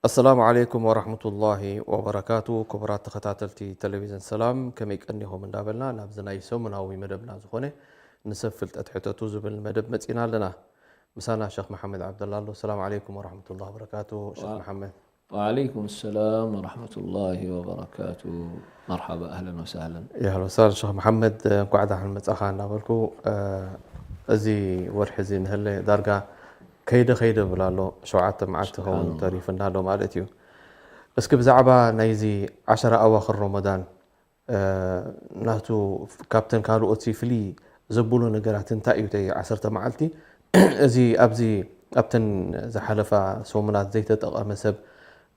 ኣሰላሙ ዓለይኩም ወራህመቱላሂ ወበረካቱ። ክቡራት ተኸታተልቲ ቴሌቪዝን ሰላም፣ ከመይ ቀኒኹም እንዳበልና ናብዚ ናይ ሰሙናዊ መደብና ዝኾነ ንሰብ ፍልጠት ሕተቱ ዝብል መደብ መጺና ኣለና። ምሳና ሸኽ መሓመድ ዓብደላ ኣሎ። ሰላም ዓለይኩም ወራህመቱላሂ ወበረካቱ። ሸኽ መሓመድ። ወዓለይኩም ሰላም ወራህመቱላሂ ወበረካቱ። መርሓባ፣ ኣህለን ወሳህለን። የህለን ወሳህለን ሸኽ መሓመድ፣ እንኳዕ ደሓን መጻኻ እናበልኩ፣ እዚ ወርሒ እዚ ንህለ ዳርጋ ከይደ ከይደ ብል ኣሎ፣ ሸውዓተ መዓልቲ ክኸውን ተሪፉና ኣሎ ማለት እዩ። እስኪ ብዛዕባ ናይዚ ዓሸራ ኣዋኽር ረመዳን፣ ናቱ ካብተን ካልኦት ፍልይ ዘብሎ ነገራት እንታይ እዩ? ተይ ዓሰርተ መዓልቲ፣ እዚ ኣብዚ ኣብተን ዝሓለፋ ሰሙናት ዘይተጠቐመ ሰብ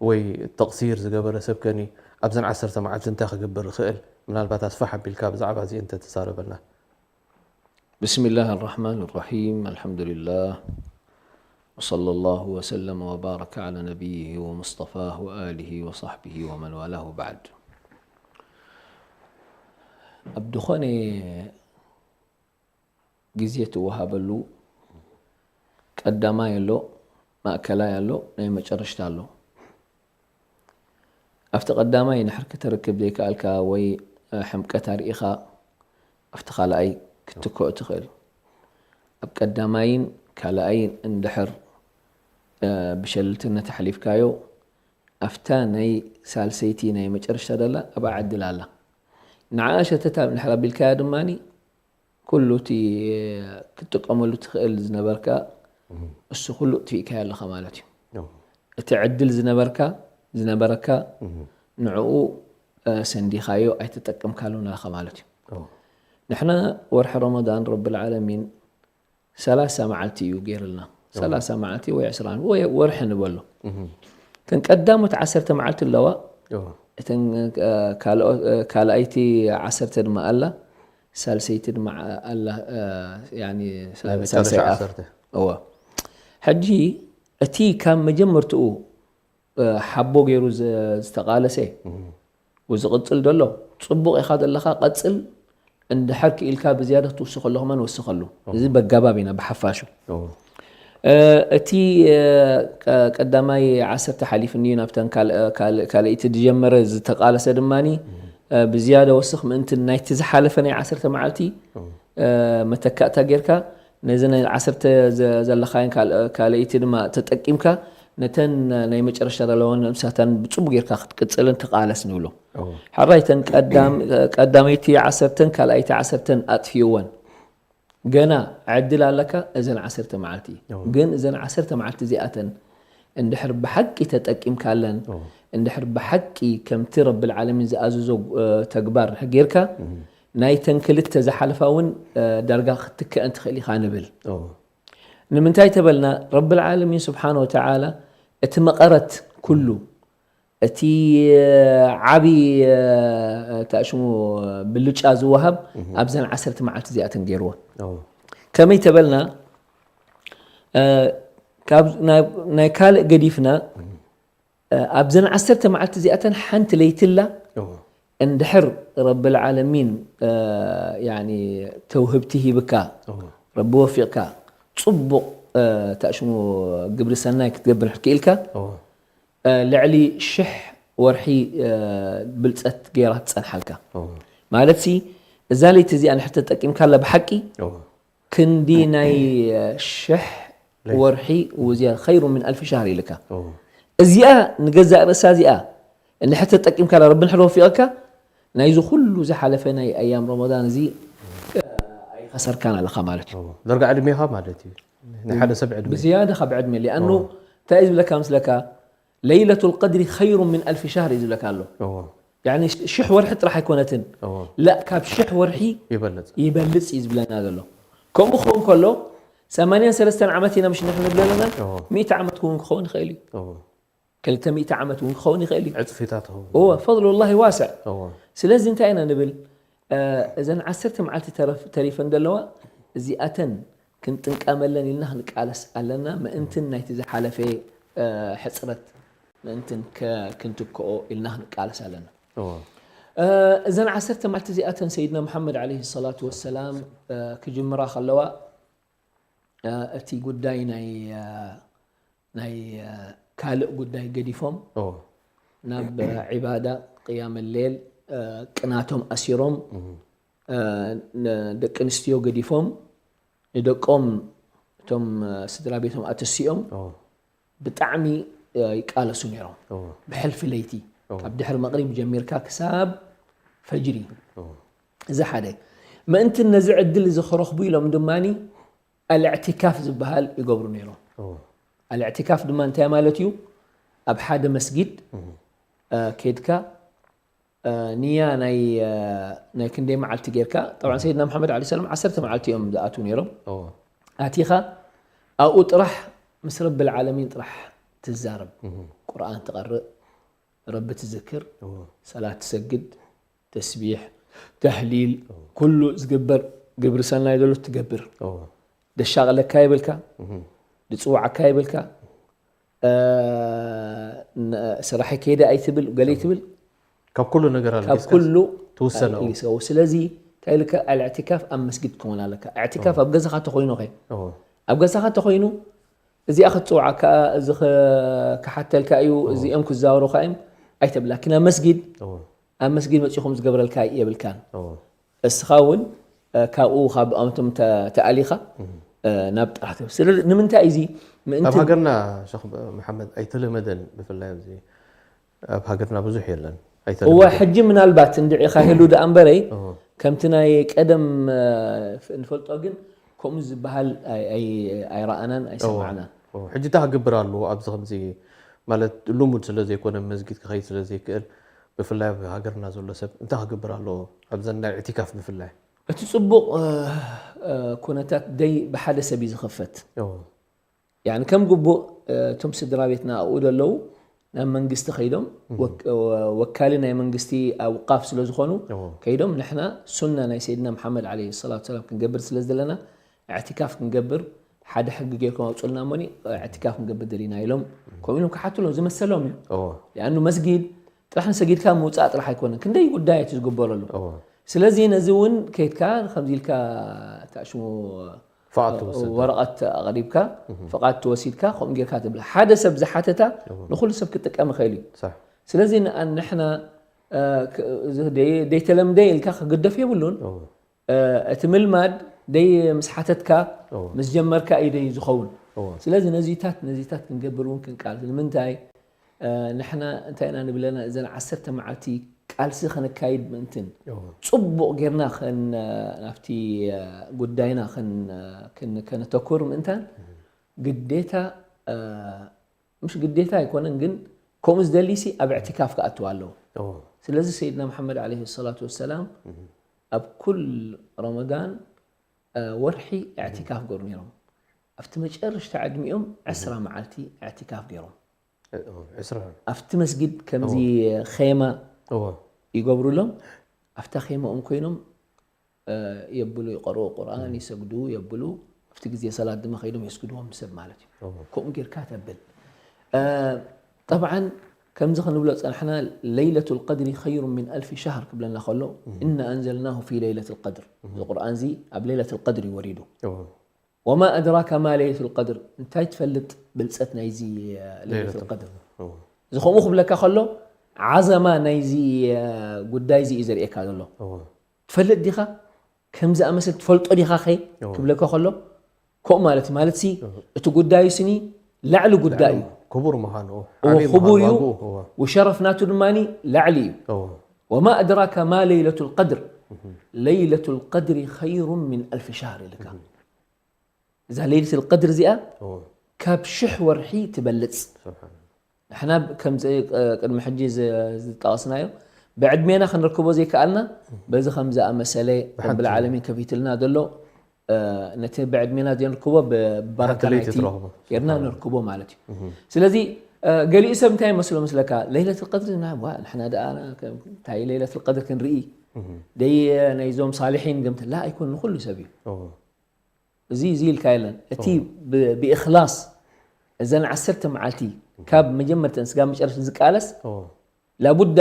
ወይ ተቕሲር ዝገበረ ሰብ ከኒ ኣብዘን ዓሰርተ መዓልቲ እንታይ ክገብር ይኽእል? ምናልባት ኣስፋሕ ኣቢልካ ብዛዕባ እዚ እንተ ተዛረበልና። بسم الله الرحمن الرحيم. الحمد لله. وصلى الله وسلم وبارك على نبيه ومصطفاه وآله وصحبه ومن والاه وبعد. ኣብ ዝኾነ ግዜ ትወሃበሉ ቀዳማይ ኣሎ፣ ማእከላይ ኣሎ፣ ናይ መጨረሽታ ኣሎ። ኣብቲ ቀዳማይ ንድሕር ከተርክብ ዘይከኣልካ ወይ ሕምቀት ኣርኢኻ ኣብቲ ካልኣይ ክትትክኦ ትኽእል። ኣብ ቀዳማይን ካልኣይን እንድሕር ብሸልልትነት ኣሕሊፍካዮ፣ ኣብታ ናይ ሳልሰይቲ ናይ መጨረሽታ ደላ ኣብኣ ዕድል ኣላ። ንዓኣ ሸተት ኣብ እንድሕር ኣቢልካያ ድማኒ ኩሉ እቲ ክትጥቀመሉ ትኽእል ዝነበርካ እሱ ኩሉ ጥፊእካዮ ኣለኻ ማለት እዩ። እቲ ዕድል ዝነበርካ ዝነበረካ ንዕኡ ሰንዲኻዮ ኣይተጠቀምካሉን ኣለኻ ማለት እዩ። ንሕና ወርሒ ረመዳን ረብል ዓለሚን ሰላሳ መዓልቲ እዩ ገይርልና። ሰላሳ መዓልቲ ወይ ዕስራ ወይ ወርሒ ንበሎ። እተን ቀዳሞት ዓሰርተ መዓልቲ ኣለዋ። እተን ካልኣይቲ ዓሰርተ ድማ ኣላ። ሳልሰይቲ ድማ ኣላ። ያኒ ናይ መጨረሻ ሳልሳይ ኣፍ። ዓሰርተ። እወ። ሕጂ እቲ ካብ መጀመርትኡ ሓቦ ገይሩ ዝተቓለሰ ዝቕጽል ዘሎ ጽቡቕ ኢኻ ዘለኻ፣ ቀጽል። እንድሕር ክኢልካ ብዝያዳ ክትውስኸሉ ከማን ወስኸሉ። እዚ በጋባብ ኢና ብሓፋሹ። እቲ ቀዳማይ ዓሰርተ ሓሊፍኒ ናብተን ካልኣይቲ ዝጀመረ ዝተቓለሰ ድማኒ ብዝያዳ ወስኽ ምእንቲ ናይቲ ዝሓለፈ ናይ ዓሰርተ መዓልቲ መተካእታ ጌርካ ነዚ ናይ ዓሰርተ ዘለኻዮን ካልኣይቲ ድማ ተጠቂምካ ነተን ናይ መጨረሻ ዘለዋን ንሳተን ብጽቡቕ ጌርካ ክትቅጽልን ትቓለስ ንብሎ። ሕራይ እተን ቀዳመይቲ ዓሰርተን ካልኣይቲ ዓሰርተን ኣጥፍእወን። ገና ዕድል ኣለካ እዘን ዓሰርተ መዓልቲ። ግን እዘን ዓሰርተ መዓልቲ እዚኣተን እንድሕር ብሓቂ ተጠቂምካለን፣ እንድሕር ብሓቂ ከምቲ ረብል ዓለሚን ዝኣዘዞ ተግባር ጌርካ፣ ናይተን ክልተ ዝሓለፋ እውን ዳርጋ ክትክአን ትኽእል ኢኻ ንብል። ንምንታይ ተበልና፣ ረብል ዓለሚን ስብሓነ ወተዓላ እቲ መቐረት ኩሉ፣ እቲ ዓቢ፣ እንታይ ሽሙ፣ ብልጫ ዝወሃብ ኣብዘን ዓሰርተ መዓልቲ እዚኣተን ገይርወን። ከመይ ተበልና፣ ካብ ናይ ካልእ ገዲፍና፣ ኣብዘን ዓሰርተ መዓልቲ እዚኣተን ሓንቲ ለይትላ እንድሕር ረብል ዓለሚን ያኒ ተውህብቲ ሂብካ፣ ረቢ ወፊቕካ፣ ጽቡቕ፣ እንታይ ሽሙ፣ ግብሪ ሰናይ ክትገብር ክኢልካ፣ ልዕሊ ሽሕ ወርሒ ብልጸት ገይራ ትጸንሓልካ። ማለትሲ፣ እዛ ለይቲ እዚኣ እንድሕር ተጠቂምካላ ብሓቂ፣ ክንዲ ናይ ሽሕ ወርሒ ውዝያ ኸይሩ ምን ኣልፊ ሻህር ኢልካ። እዚኣ ንገዛእ ርእሳ እዚኣ እንድሕር ተጠቂምካላ፣ ረቢ እንድሕር ወፊቐካ፣ ናይዚ ኩሉ ዝሓለፈ ናይ ኣያም ረመዳን እዚ ኣይኸሰርካን ኣለኻ ማለት እዩ። ዳርጋ ዕድሜኻ ማለት እዩ። ናይ ሓደ ሰብ ዕድመ። ብዝያዳ ካብ ዕድመ፣ ሊኣኑ እንታይ እዩ ዝብለካ ምስለካ፣ ለይለቱል ቀድሪ ኸይሩ ምን ኣልፊ ሻህር እዩ ዝብለካ ኣሎ። ያኒ ሽሕ ወርሒ ጥራሕ ኣይኮነትን። ላ፣ ካብ ሽሕ ወርሒ ይበልጽ። ይበልጽ እዩ ዝብለና ዘሎ። ከምኡ ክኸውን ከሎ፣ ሰማንያን ሰለስተን ዓመት ኢና ምሽ ንሕና ንብል ኣለና፣ ሚእቲ ዓመት ክውን ክኸውን ይኽእል እዩ። ክልተ ሚእቲ ዓመት እውን ክኸውን ይኽእል እዩ። ዕፅፊታት ኸውን። እወ ፈضل الله واسع። እዎ። ስለዚ እንታይ ኢና ንብል? እ፣ እዘን ዓሰርተ መዓልቲ ተረፍ- ተሪፈን ዘለዋ እዚኣተን ክንጥንቀመለን ኢልና ክንቃለስ ኣለና። ምእንትን ናይቲ ዝሓለፈ እ፣ ሕፅረት ምእንትን ከ- ክንትክኦ ኢልና ክንቃለስ ኣለና። እዎ። እ፣ እዘን ዓሰርተ መዓልቲ እዚኣተን ሰይድና መሓመድ ዓለይሂ ሰላቱ ወሰላም እ፣ ክጅምራ ከለዋ እ፣ እቲ ጉዳይ ናይ እ፣ ናይ እ፣ ካልእ ጉዳይ ገዲፎም እዎ። ናብ ዒባዳ ቅያም ሌል እ፣ ቅናቶም ኣሲሮም እ፣ ንደቂ ኣንስትዮ ገዲፎም ንደቆም እቶም እ፣ ስድራ ቤቶም ኣተሲኦም እዎ። ብጣዕሚ እ፣ ይቃለሱ ነይሮም። እዎ። ብሕልፊ ለይቲ እዎ። ካብ ድሕሪ መቕሪብ ጀሚርካ ክሳብ ፈጅሪ። እዎ። እዚ ሓደ ምእንቲ ነዚ ዕድል እዚ ክረኽቡ ኢሎም ድማ ኣልዕቲካፍ ዝበሃል ይገብሩ ነይሮም። እዎ። ኣልዕቲካፍ ድማ እንታይ ማለት እዩ? ኣብ ሓደ መስጊድ እ፣ ኬድካ እ፣ ንያ ናይ እ፣ ናይ ክንደይ መዓልቲ ጌርካ። ጠብዓ ሰይድና መሓመድ ዓለይሂ ሰላም ዓሰርተ መዓልቲ እዮም ዝኣትዉ ነይሮም። እዎ። ኣቲኻ ኣብኡ ጥራሕ ምስ ረብል ዓለሚን ጥራሕ ትዛረብ። ቁርኣን ትቐርእ፣ ረቢ ትዝክር፣ እዎ። ሰላት ትሰግድ፣ ተስቢሕ፣ ተህሊል፣ ኩሉ ዝግበር ግብሪ ሰናይ ዘሎ ትገብር። እዎ። ደሻቕለካ የብልካ፣ ድፅዋዓካ የብልካ፣ እ፣ ን- ስራሕ ከይደ ኣይትብል ገለ ትብል። ካብ ኩሉ ነገር ካብ ኣልጊስካ ኩሉ ትውሰን። ኣልጊስካ። ስለዚ እንታይ ኢልካ ኣልዕቲካፍ ኣብ መስጊድ ትኸውን ኣለካ። ኣዕቲካፍ ኣብ ገዛኻ ተኾይኑ ኸ እዎ። ኣብ ገዛኻ ተኾይኑ እዚኣ ክትፅውዓካ፣ እዚ ኸ- ክሓተልካ እዩ፣ እዚኦም ክዛወሩካ እዮም ኣይተብላ። ኪና መስጊድ እዎ። ኣብ መስጊድ መፂኹም ዝገብረልካ የብልካን። እዎ። እስኻ እውን እ፣ ካብኡ ካብ ኣንቶም ተ- ተኣሊኻ እ፣ ናብ ጥራሕ ትብል። ስለዚ ንምንታይ እዚ ኣብ ምእንቲ ሃገርና ሸኽ መሓመድ ኣይተለመደን። ብፍላይ ኣብዚ ኣብ ሃገርና ብዙሕ የለን። እወ ኣይተለመደን። ሕጂ ምናልባት እንድዒኻ ህሉ ደኣ እምበረይ እዎ። ከምቲ ናይ ቀደም እ፣ ፍ- ንፈልጦ ግን ከምኡ ዝበሃል ኣይ- ኣይ- ኣይረኣናን ኣይሰማዕናን። እዎ። ሕጂ እንታይ ክገብር ኣለዎ ኣብዚ ከምዚ ማለት ልሙድ ስለ ዘይኮነ መስጊድ ክኸይድ ስለ ዘይክእል ብፍላይ ኣብ ሃገርና ዘሎ ሰብ እንታይ ክገብር ኣለዎ ኣብዘን ናይ እዕቲካፍ ብፍላይ? እቲ ፅቡቕ እ፣ እ፣ ኩነታት ደይ ብሓደ ሰብ እዩ ዝኽፈት። እዎ። ያኒ ከም ግቡእ እ፣ እቶም ስድራ ቤትና ኣብኡ ዘለዉ ናብ መንግስቲ ከይዶም ወክ- ወካሊ ናይ መንግስቲ ኣውቃፍ ስለ ዝኾኑ እዎ። ከይዶም ንሕና ሱና ናይ ሰይድና መሓመድ ዓለይሂ ሰላቱ ሰላም ክንገብር ስለ ዘለና እዕቲካፍ ክንገብር ሓደ ሕጊ ጌርኩም ኣውፅልና እሞኒ እዕቲካፍ ክንገብር ደሊና ኢሎም ከምኡ ኢሎም ክሓትሎም ዝመሰሎም እዩ። እዎ። ያኑ መስጊድ ጥራሕ ንሰጊድካ ምውፃእ ጥራሕ ኣይኮነን፣ ክንደይ ጉዳያት እዩ ዝግበረሉ። እዎ። ስለዚ ነዚ እውን ከይድካ ከምዚ ኢልካ ታሽሙ ፍቓድ ትወስድ። ወረቐት ኣቕሪብካ ፍቓድ ትወሲድካ ከምኡ ጌርካ ትብል። ሓደ ሰብ ዝሓተታ ንኹሉ ሰብ ክጥቀም ይኽእል እዩ። ሳሕ። ስለዚ ንኣ- ንሕና እ፣ ክ- እዚ ደይ- ደይተለምደ ኢልካ ክግደፍ የብሉን። እዎ። እ፣ እቲ ምልማድ ደይ ምስ ሓተትካ እዎ። ምስ ጀመርካ እዩ ደይ ዝኸውን። እዎ። ስለዚ ነዚታት ነዚታት ክንገብር እውን ክንቃል ንምንታይ እ፣ ንሕና እንታይ ኢና ንብለና እዘን ዓሰርተ መዓልቲ ቃልሲ ከነካይድ ምእንትን እዎ። ፅቡቕ ጌርና ከን ናብቲ እ፣ ጉዳይና ከን- ከን- ከነተኩር ምእንታን ግዴታ እ፣ ምሽ ግዴታ ኣይኮነን ግን ከምኡ ዝደሊሲ ኣብ እዕቲካፍ ክኣትው ኣለዎ። እዎ። ስለዚ ሰይድና መሓመድ ዓለይሂ ሰላቱ ወሰላም ኣብ ኩል ረመዳን እ፣ ወርሒ እዕቲካፍ ገሩ ነይሮም። ኣብቲ መጨረሽታ ዕድሚኦም ዕስራ መዓልቲ እዕቲካፍ ገይሮም። እዎ። ዕስራ። ኣብቲ መስጊድ ከምዚ ኼማ እዎ። ይገብሩሎም። ኣብታ ኼማኦም ኮይኖም እ፣ የብሉ ይቐርኡ ቁርኣን ይሰግዱ የብሉ። ኣብቲ ግዜ ሰላት ድማ ከይዶም የስግድዎም ሰብ ማለት እዩ። ከምኡ ጌርካ ተብል እ፣ ጠብዓን ከምዚ ክንብሎ ጸናሕና ለይለቱ ልቀድሪ ኸይሩ ምን ኣልፊ ሻህር ክብለና ከሎ እና ኣንዘልናሁ ፊ ለይለት ልቀድር እዚ ቁርኣን እዚ ኣብ ለይለት ልቀድር እዩ ወሪዱ። እዎ። ወማ ኣድራካ ማ ለይለቱ ልቀድር እንታይ ትፈልጥ ብልጸት ናይዚ እ፣ ለይለት ለይለቱ ልቀድር እዎ። እዚ ከምኡ ክብለካ ከሎ ዓዘማ ናይዚ እ፣ ጉዳይ እዚ እዩ ዘርእየካ ዘሎ። እዎ። ትፈልጥ ዲኻ ከምዚ ኣመሰል ትፈልጦ ዲኻ ኸ እዎ። ክብለካ ከሎ ከምኡ ማለት ማለት ሲ እቲ ጉዳዩ ስኒ ላዕሊ ጉዳይ እዩ። ክቡር ምዃኑ እዎ፣ ዓብዪ ክቡር ምዃኑ እዩ። ዋግኡ፣ እዎ። ወሸረፍ ናቱ ድማ ላዕሊ እዩ። እዎ። ወማ ኣድራካ ማ ለይለቱ ልቀድር ለይለቱ ልቀድሪ ኸይሩ ምን ኣልፊ ሻህር ኢልካ። እዛ ለይለት ልቀድር እዚኣ እዎ። ካብ ሽሕ ወርሒ ትበልፅ። ስብሓን። ንሕና ከምዚ ቅድሚ ሕጂ ዝ- ዝጠቐስናዮ ብዕድሜና ክንረክቦ ዘይከኣልና በዚ ከም ዝኣመሰለ ብሓንቲ ረብል ዓለሚን ከፊትልና ዘሎ እ፣ ነቲ ብዕድሜና ዘይንርክቦ ብበረካ ሓንቲ ለይቲ ናይቲ ትረኽቦ። ጌርና ንርክቦ ማለት እዩ። ስለዚ ገሊኡ ሰብ እንታይ ይመስሎ መስለካ? ለይለት ቀድሪ ንሕና ደኣ እንታይ ለይለት ቀድር ክንርኢ ደይ ናይዞም ሳልሒን ገምት ላ ኣይኮን ንኩሉ ሰብ እዩ። እዚ እዚ ኢልካ የለን። እቲ ብእክላስ እዘን ዓሰርተ መዓልቲ ካብ መጀመርተን ስጋብ መጨረሽተን ዝቃለስ ላቡዳ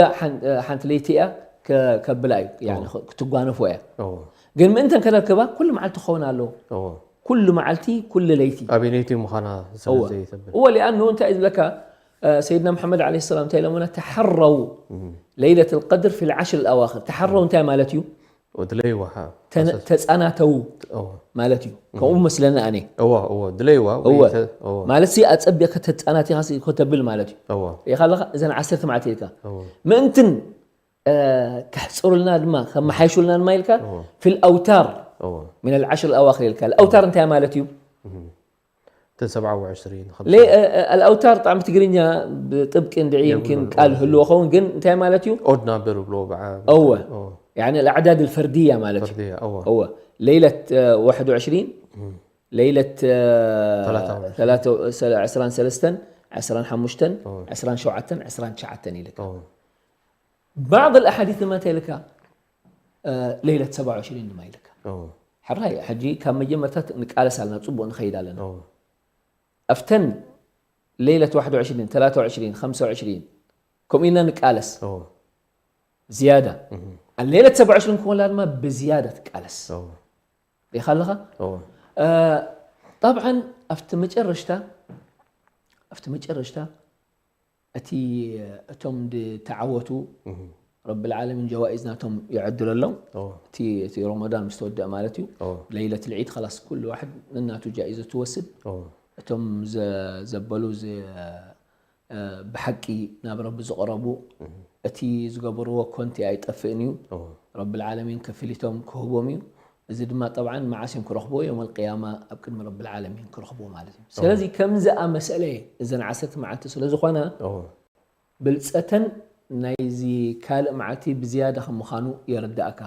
ሓንቲ ለይቲ እያ ከብላ እዩ ክትጓነፎ እያ። ግን ምእንተን ከረክባ ኩሉ መዓልቲ ክኸውን ኣለዎ። ኩሉ መዓልቲ ኩሉ ለይቲ ኣበይ ለይቲ ምዃና ስለዘይተብል እወ ሊኣኑ እንታይ እዩ ዝብለካ? ሰይድና መሓመድ ለ ሰላም እንታይ ኢሎምና? ተሓረው ለይለት ልቀድር ፊ ልዓሽር ልኣዋክር። ተሓረው እንታይ ማለት እዩ? ድለይዋ ተፃናተው ማለት እዩ። ከምኡ መስለኒ ኣነ ድለይዋ ማለት ኣፀቢቕካ ተፃናቲኻ ከተብል ማለት እዩ። ኢኻ ኣለካ እዘን ዓሰርተ መዓልቲ ኢልካ ምእንትን ከሕፅሩልና ድማ ከመሓይሹልና ድማ ኢልካ ፊ ልኣውታር ምን ልዓሽር ልኣዋክር ኢልካ። ኣውታር እንታይ ማለት እዩ? ተሰብዓ ወዕስሪን ኣልኣውታር ጣዕሚ ትግርኛ ብጥብቂ እንድዒ ይምኪን ቃል ህልዎ ኸውን ግን እንታይ ማለት እዩ? ኦድ ናምበር ብሎ በዓ እወ ኣዕዳድ ልፈርድያ ማለት እዩ። እወ ለይለት ወሕድ ወዕሽሪን ለይለት ዕስራን ሰለስተን ዕስራን ሓሙሽተን ዕስራን ሸውዓተን ዕስራን ትሽዓተን ኢልካ። ባዕض الأحاديث ድማ እንታይ ኢልካ? ለይለት ሰብዓ ወዕሽሪን ድማ ኢልካ። ሕራይ ሕጂ ካብ መጀመርታ ንቃለስ ኣለና፣ ፅቡቅ ንኸይድ ኣለና። ኣብተን ለይለት ዋሕድ ወዕሽሪን፣ ተላተ ወዕሽሪን፣ ከምሳ ወዕሽሪን ከምኡ ኢልና ንቃለስ ዝያዳ። ለይለት ሰብዓ ወዕሽሪን ክኾንላ ድማ ብዝያዳ ትቃለስ ኢኻ ኣለኻ። ጠብዓን ኣብቲ መጨረሽታ ኣብቲ መጨረሽታ እቲ እቶም ዝተዓወቱ ረቢ ልዓለሚን ጀዋኢዝ ናቶም ይዕድለሎም። እቲ ረመዳን ምስ ተወደአ ማለት እዩ። ለይለት ልዒድ ኸላስ ኩሉ ዋሕድ ነናቱ ጃኢዘ ትወስድ። እቶም ዘበሉ ብሓቂ ናብ ረቢ ዝቐረቡ እቲ ዝገበርዎ ኮንቲ ኣይጠፍእን እዩ። ረቢ ልዓለሚን ክፍሊቶም ክህቦም እዩ። እዚ ድማ ጠብዓን መዓስ እዮም ክረኽብዎ? የውመል ቅያማ ኣብ ቅድሚ ረብል ዓለሚን ክረኽብዎ ማለት እዩ። ስለዚ ከም ዝኣመሰለ እዘን ዓሰርተ መዓልቲ ስለ ዝኾና ብልፀተን ናይዚ ካልእ መዓልቲ ብዝያዳ ከም ምዃኑ የረዳእካ።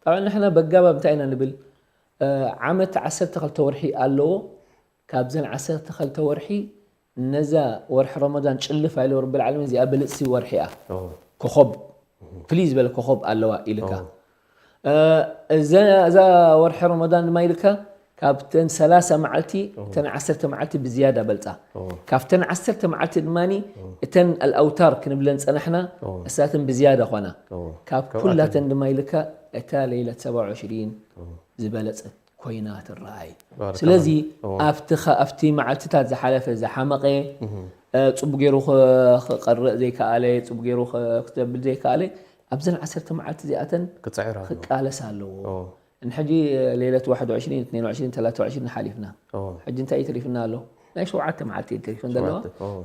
ጠብዓን ንሕና በጋባብ እንታይ ኢና ንብል? ዓመት ዓሰርተ ክልተ ወርሒ ኣለዎ። ካብዘን ዓሰርተ ክልተ ወርሒ ነዛ ወርሒ ረመዳን ጭልፍ ኣይለ ረብል ዓለሚን እዚኣ ብልፅቲ ወርሒ እያ። ኮኾብ ፍልይ ዝበለ ኮኾብ ኣለዋ ኢልካ እዛ ወርሒ ረመዳን ድማ ኢልካ ካብተን ሰላሳ መዓልቲ እተን ዓሰርተ መዓልቲ ብዝያዳ በልፃ። ካብተን ዓሰርተ መዓልቲ ድማ እተን ኣልኣውታር ክንብለን ፀናሕና እሳትን ብዝያዳ ኾና። ካብ ኩላተን ድማ ኢልካ እታ ለይለት ሰባ ወዕሽሪን ዝበለፀት ኮይና ትረኣይ። ስለዚ ኣብቲ መዓልትታት ዝሓለፈ ዝሓመቐ ፅቡቅ ገይሩ ክቀርእ ዘይከኣለ፣ ፅቡቅ ገይሩ ክተብል ዘይከኣለ ኣብዘን ዓሰርተ መዓልቲ እዚኣተን ክቃለስ ኣለዎ። ንሕጂ ሌለት ዋሕድ ወዕሽሪን፣ እትኔን ወዕሽሪን፣ ተላተ ወዕሽሪን ሓሊፍና። ሕጂ እንታይ እዩ ተሪፍና ኣሎ? ናይ ሸውዓተ መዓልቲ እዩ ተሪፈን ዘለዋ።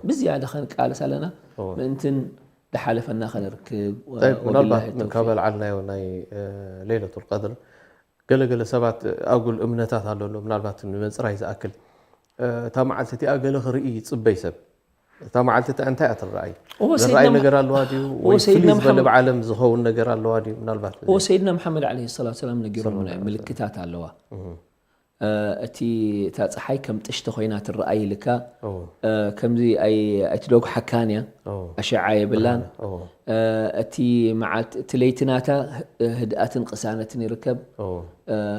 ብዝያዳ ከንቃለስ ኣለና ምእንትን ዝሓለፈና ከነርክብ። ምናልባት ካበል ዓልናዮ ናይ ሌለቱል ቀድር ገለገለ ሰባት ኣጉል እምነታት ኣለሉ። ምናልባት ንምፅራይ ዝኣክል እታ መዓልቲ እቲኣ ገለ ክርኢ ይፅበይ ሰብ። እታ መዓልቲ እቲኣ እንታይ እያ ትረኣይ? ዝረኣይ ነገር ኣለዋ ድዩ? ወይ ፍልይ ዝበለ ብዓለም ዝኸውን ነገር ኣለዋ ድዩ? ምናልባት እዎ ሰይድና መሓመድ ዓለይሂ ሰላቱ ሰላም ነጊሮም ምልክታት ኣለዋ። እቲ እታ ፀሓይ ከም ጥሽቲ ኮይና ትረኣይ ኢልካ ከምዚ ኣይትደጉሓካን እያ። ኣሸዓ የብላን። እቲ መዓልቲ እቲ ለይቲ ናታ ህድኣትን ቅሳነትን ይርከብ።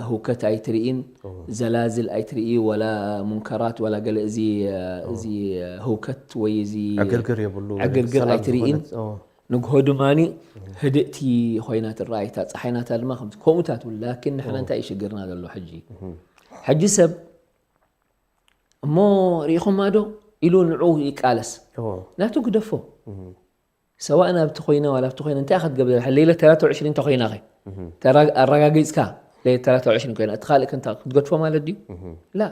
ህውከት ኣይትርኢን። ዘላዝል ኣይትርኢ ወላ ሙንከራት ወላ ገለ እዚ እዚ ህውከት ወይ እዚ ዕግርግር የብሉ ዕግርግር ኣይትርኢን። ንግሆ ድማ ህድእቲ ኮይና ትረኣይ። እታ ፀሓይ ናታ ድማ ከምዚ ከምኡታት ብል። ላኪን ንሕና እንታይ እዩ ሽግርና ዘሎ ሕጂ? ሕጂ ሰብ እሞ ርኢኹማ ዶ ኢሉ ንዑ ይቃለስ። ናቱ ግደፎ። ሰዋእ ናብቲ ኮይነ ዋላ ኣብቲ ኮይነ እንታይ ክትገብር? ሌለ ተላተ ወዕሽሪን እንተኮይና ከ ኣረጋጊፅካ ሌለ ተላተ ወዕሽሪን ኮይና እቲ ካልእ ክንታ ክትገድፎ ማለት ድዩ? ላ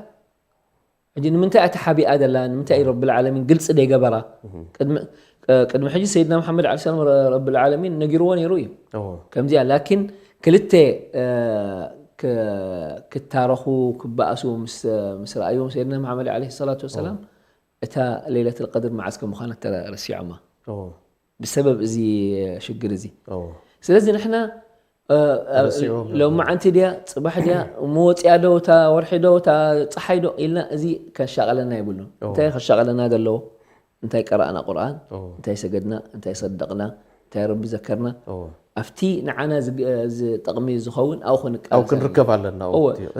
ሕጂ ንምንታይ እያ ተሓቢኣ ዘላ? ንምንታይ እዩ ረብል ዓለሚን ግልፂ ደይገበራ? ቅድሚ ሕጂ ሰይድና መሓመድ ዓለ ሰላም ረብል ዓለሚን ነጊርዎ ነይሩ እዩ ከምዚኣ። ላኪን ክልተ ክታረኹ ክበኣሱ ምስ ረኣይዎም ሰይድና መሓመድ ዓለ ሰላቱ ወሰላም እታ ሌለት ልቀድር መዓስ ከም ምዃና ተረሲዖማ ብሰበብ እዚ ሽግር እዚ። ስለዚ ንሕና ሎማዓንቲ ድያ ፅባሕ ድያ እሞ ወፂኣ ዶ እታ ወርሒ ዶ እታ ፀሓይ ዶ ኢልና እዚ ከሻቐለና የብሉን። እንታይ ከሻቐለና ዘለዎ? እንታይ ቀራእና ቁርኣን፣ እንታይ ሰገድና፣ እንታይ ሰደቕና፣ እንታይ ረቢ ዘከርና፣ ኣብቲ ንዓና ዝጠቕሚ ዝኸውን ኣብኡ ክንቃለስ ክንርከብ ኣለና።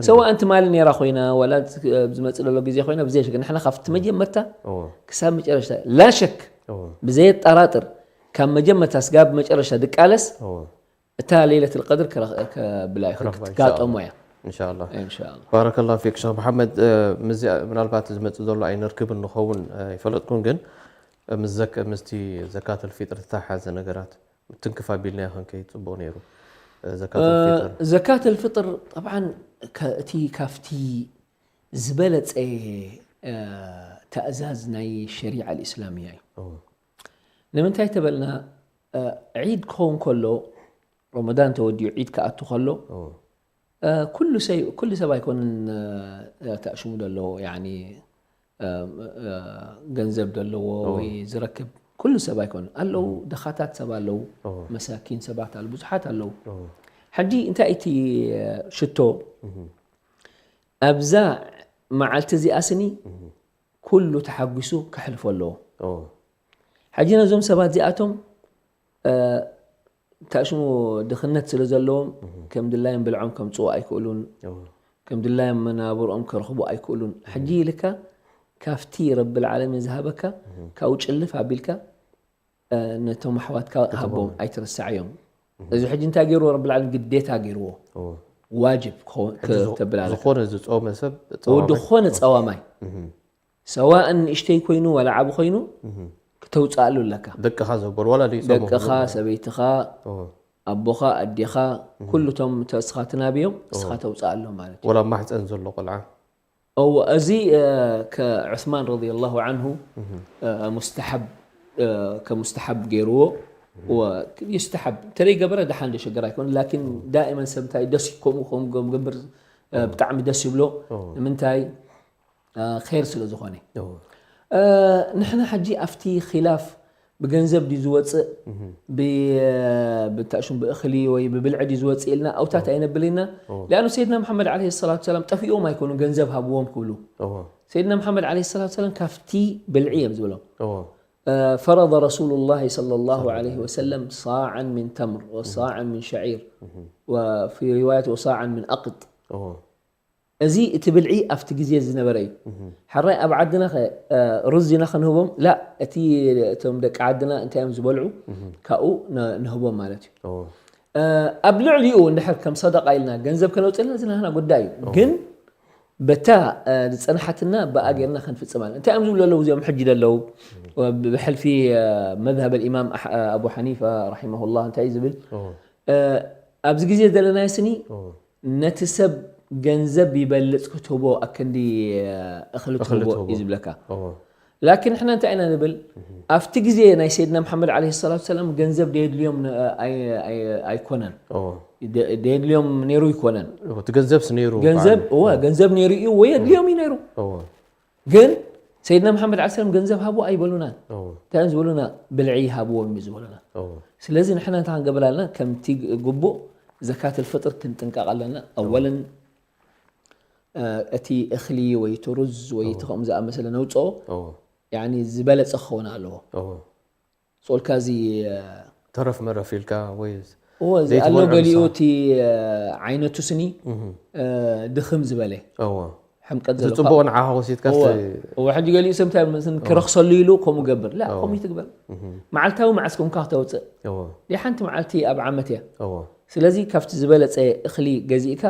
ሰዋ ኣንቲ ማሊ ነይራ ኮይና ዋላ ዝመፅእ ዘሎ ግዜ ኮይና ብዘይ ሸክ ንሕና ካብቲ መጀመርታ ክሳብ መጨረሽታ ላሸክ ብዘየጠራጥር ካብ መጀመርታ ስጋብ መጨረሽታ ድቃለስ እታ ሌለት ልቀድር ከብላ ክትጋጠሞ እያ። ኢንሻላ። ባረከላ ፊክ ሸክ መሓመድ። ምናልባት ዝመፅእ ዘሎ ኣይነርክብን ንኸውን ኣይፈለጥኩን፣ ግን ምስቲ ዘካት ልፊጥር ዝተሓሓዘ ነገራት ትንክፍ ኣቢልናዮ ከንከይድ ፅቡቕ ነይሩ። ዘካት ልፊጥር ዘካት ልፍጥር ጠብዓን እቲ ካብቲ ዝበለፀ ተእዛዝ ናይ ሸሪዓ ልእስላምያ እዩ። ንምንታይ ተበልና ዒድ ክኸውን ከሎ ረመዳን ተወዲኡ ዒድ ክኣቱ ከሎ ኩሉ ሰብ ኣይኮነን ተእሽሙ ዘለዎ ገንዘብ ዘለዎ ወይ ዝረክብ ኩሉ ሰብ ኣይኮነን ኣለዉ። ድኻታት ሰብ ኣለዉ፣ መሳኪን ሰባት ኣለዉ፣ ብዙሓት ኣለዉ። ሕጂ እንታይ እቲ ሽቶ ኣብዛ መዓልቲ እዚኣ ስኒ ኩሉ ተሓጒሱ ከሕልፎ ኣለዎ። ሕጂ ነዞም ሰባት እዚኣቶም ታሽሙ ድኽነት ስለ ዘለዎም ከም ድላዮም ብልዖም ከምፅኡ ኣይክእሉን፣ ከም ድላዮም መናብርኦም ከረኽቡ ኣይክእሉን። ሕጂ ኢልካ ካብቲ ረቢ ልዓለሚን ዝሃበካ ካብኡ ጭልፍ ኣቢልካ ነቶም ኣሕዋትካ ሃቦም ኣይትረስዓዮም። እዚ ሕጂ እንታይ ገይርዎ ረቢ ልዓለሚን ግዴታ ገይርዎ ዋጅብ ተብል ኣለካ። ዝኾነ ዝፆመ ሰብ ዝኾነ ፀዋማይ ሰዋእን ንእሽተይ ኮይኑ ዋላ ዓቢ ኮይኑ ክተውፅኣሉ ኣለካ። ደቅኻ ዘበሉ ዋላ ዘይፀሙ ደቅኻ፣ ሰበይትኻ፣ ኣቦኻ፣ ኣዴኻ ኩሉ እቶም እስኻ ትናብዮም እስኻ ተውፅኣሎም ማለት እዩ። ወላ ማሕፀን ዘሎ ቆልዓ እወ እዚ ከዑስማን ረዲየላሁ ዓንሁ ሙስተሓብ ከሙስተሓብ ገይርዎ ዩስተሓብ እንተደይ ገበረ ደሓን ዶ ሽግር ኣይኮነ ላኪን ዳእመን ሰብ እንታይ ደስ ከምኡ ከም ገብር ብጣዕሚ ደስ ይብሎ ንምንታይ ር ስለ ዝኾነ ንሕና ሕጂ ኣብቲ ኪላፍ ብገንዘብ ድዩ ዝወፅእ ብታሽም ብእኽሊ ወይ ብብልዒ ድዩ ዝወፅእ ኢልና ኣውታት ኣይነብል ኢና። ሊኣኑ ሰይድና መሓመድ ዓለይሂ ሰላቱ ሰላም ጠፊኦም ኣይኮኑ ገንዘብ ሃብዎም ክብሉ ሰይድና መሓመድ ዓለይሂ ሰላቱ ሰላም ካብቲ ብልዒ እዮም ዝብሎም። فرض رسول الله صلى الله عليه وسلم صاعا من تمر وصاعا من شعير وفي رواية وصاعا من أقط እዚ እቲ ብልዒ ኣብቲ ግዜ ዝነበረ እዩ። ሕራይ ኣብ ዓድና ሩዝ ኢና ክንህቦም ላ እቲ እቶም ደቂ ዓድና እንታይ እዮም ዝበልዑ ካብኡ ንህቦም ማለት እዩ። ኣብ ልዕሊኡ እንድሕር ከም ሰደቃ ኢልና ገንዘብ ከነውፅልና እዚ ናህና ጉዳይ እዩ። ግን በታ ዝፀናሓትና ብኣ ጌርና ክንፍፅም ኣለ እንታይ እዮም ዝብሉ ኣለዉ እዚኦም ሕጂ ደለዉ ብሕልፊ መዝሃብ ልኢማም ኣቡ ሓኒፋ ረሒመሁላ እንታይ እዩ ዝብል ኣብዚ ግዜ ዘለናዮ ስኒ ነቲ ሰብ ገንዘብ ይበልፅ ክትህቦ ኣክንዲ እኽሊ ትህቦ እዩ ዝብለካ። ላኪን ንሕና እንታይ ኢና ንብል ኣብቲ ግዜ ናይ ሰይድና መሓመድ ዓለ ሰላት ሰላም ገንዘብ ደየድልዮም ኣይኮነን ደየድልዮም ነይሩ ይኮነን እቲ ገንዘብስ ነይሩ ገንዘብ እወ ገንዘብ ነይሩ እዩ ወይ የድልዮም እዩ ነይሩ ግን ሰይድና መሓመድ ዓለ ሰላም ገንዘብ ሃቡ ኣይበሉናን እንታይ እዮም ዝበሉና ብልዒ ሃብዎም እዩ ዝበሉና ስለዚ ንሕና እንታይ ክንገብር ኣለና ከምቲ ግቡእ ዘካት ልፍጥር ክንጥንቀቕ ኣለና ኣወለን እቲ እኽሊ ወይ እቲ ሩዝ ወይ እቲ ከምኡ ዝኣመሰለ ነውፅኦ ዝበለፀ ክኸውን ኣለዎ ሶልካ እዚ ተረፍ መረፍ ኢልካ ወይ እዎ ኣሎ ገሊኡ እቲ ዓይነቱ ስኒ ድኽም ዝበለ ሕምቀት ዘሎ ፅቡቅ ንዓኻ ወሲድካ እዎ ሕጂ ገሊኡ ሰብ እንታይ ክረክሰሉ ኢሉ ከምኡ ገብር ላ ከምኡ ትግበር መዓልታዊ መዓስ ከምካ ክተውፅእ ሓንቲ መዓልቲ ኣብ ዓመት እያ ስለዚ ካብቲ ዝበለፀ እኽሊ ገዚእካ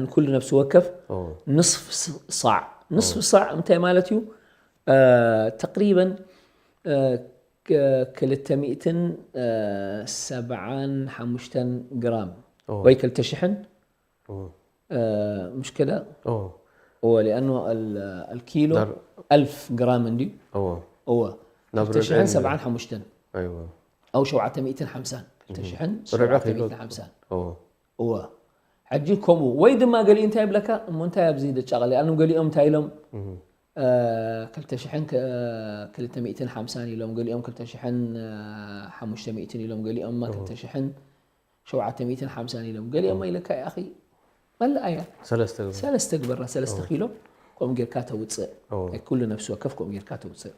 ንኩሉ ነፍሲ ወከፍ ንስፍ ሳዕ ንስፍ ሳዕ እንታይ ማለት እዩ ተቅሪበን ክልተ ሚእትን ሰብዓን ሓሙሽተን ግራም ወይ ክልተ ሽሕን مش كده هو لأنه الكيلو ألف جرام عندي هو هو كلتا شحن سبعان حمشتن أيوة أو شوعة مئتين حمسان كلتا شحن سبعة مئتين حمسان እወ ሕጂ ከምኡ ወይ ድማ ገሊኡ እንታይ ይብለካ እሞ እንታይ ኣብዚ ደጫቐለ ኣኑ ገሊኦም እንታይ ኢሎም ክልተ ሽሕን ክልተ ሚእትን ሓምሳን ኢሎም ገሊኦም ክልተ ሽሕን ሓሙሽተ ሚእትን ኢሎም ገሊኦምማ ክልተ ሽሕን ሸውዓተ ሚእትን ሓምሳን ኢሎም ገሊኦማ ኢለካ ይኣኺ መላእ ኣያ ሰለስተ ግበራ ሰለስተ ኪሎ ከምኡ ጌርካ ተውፅእ። ኦ። ናይ ኩሉ ነፍሲ ወከፍ ከምኡ ጌርካ ተውፅእ።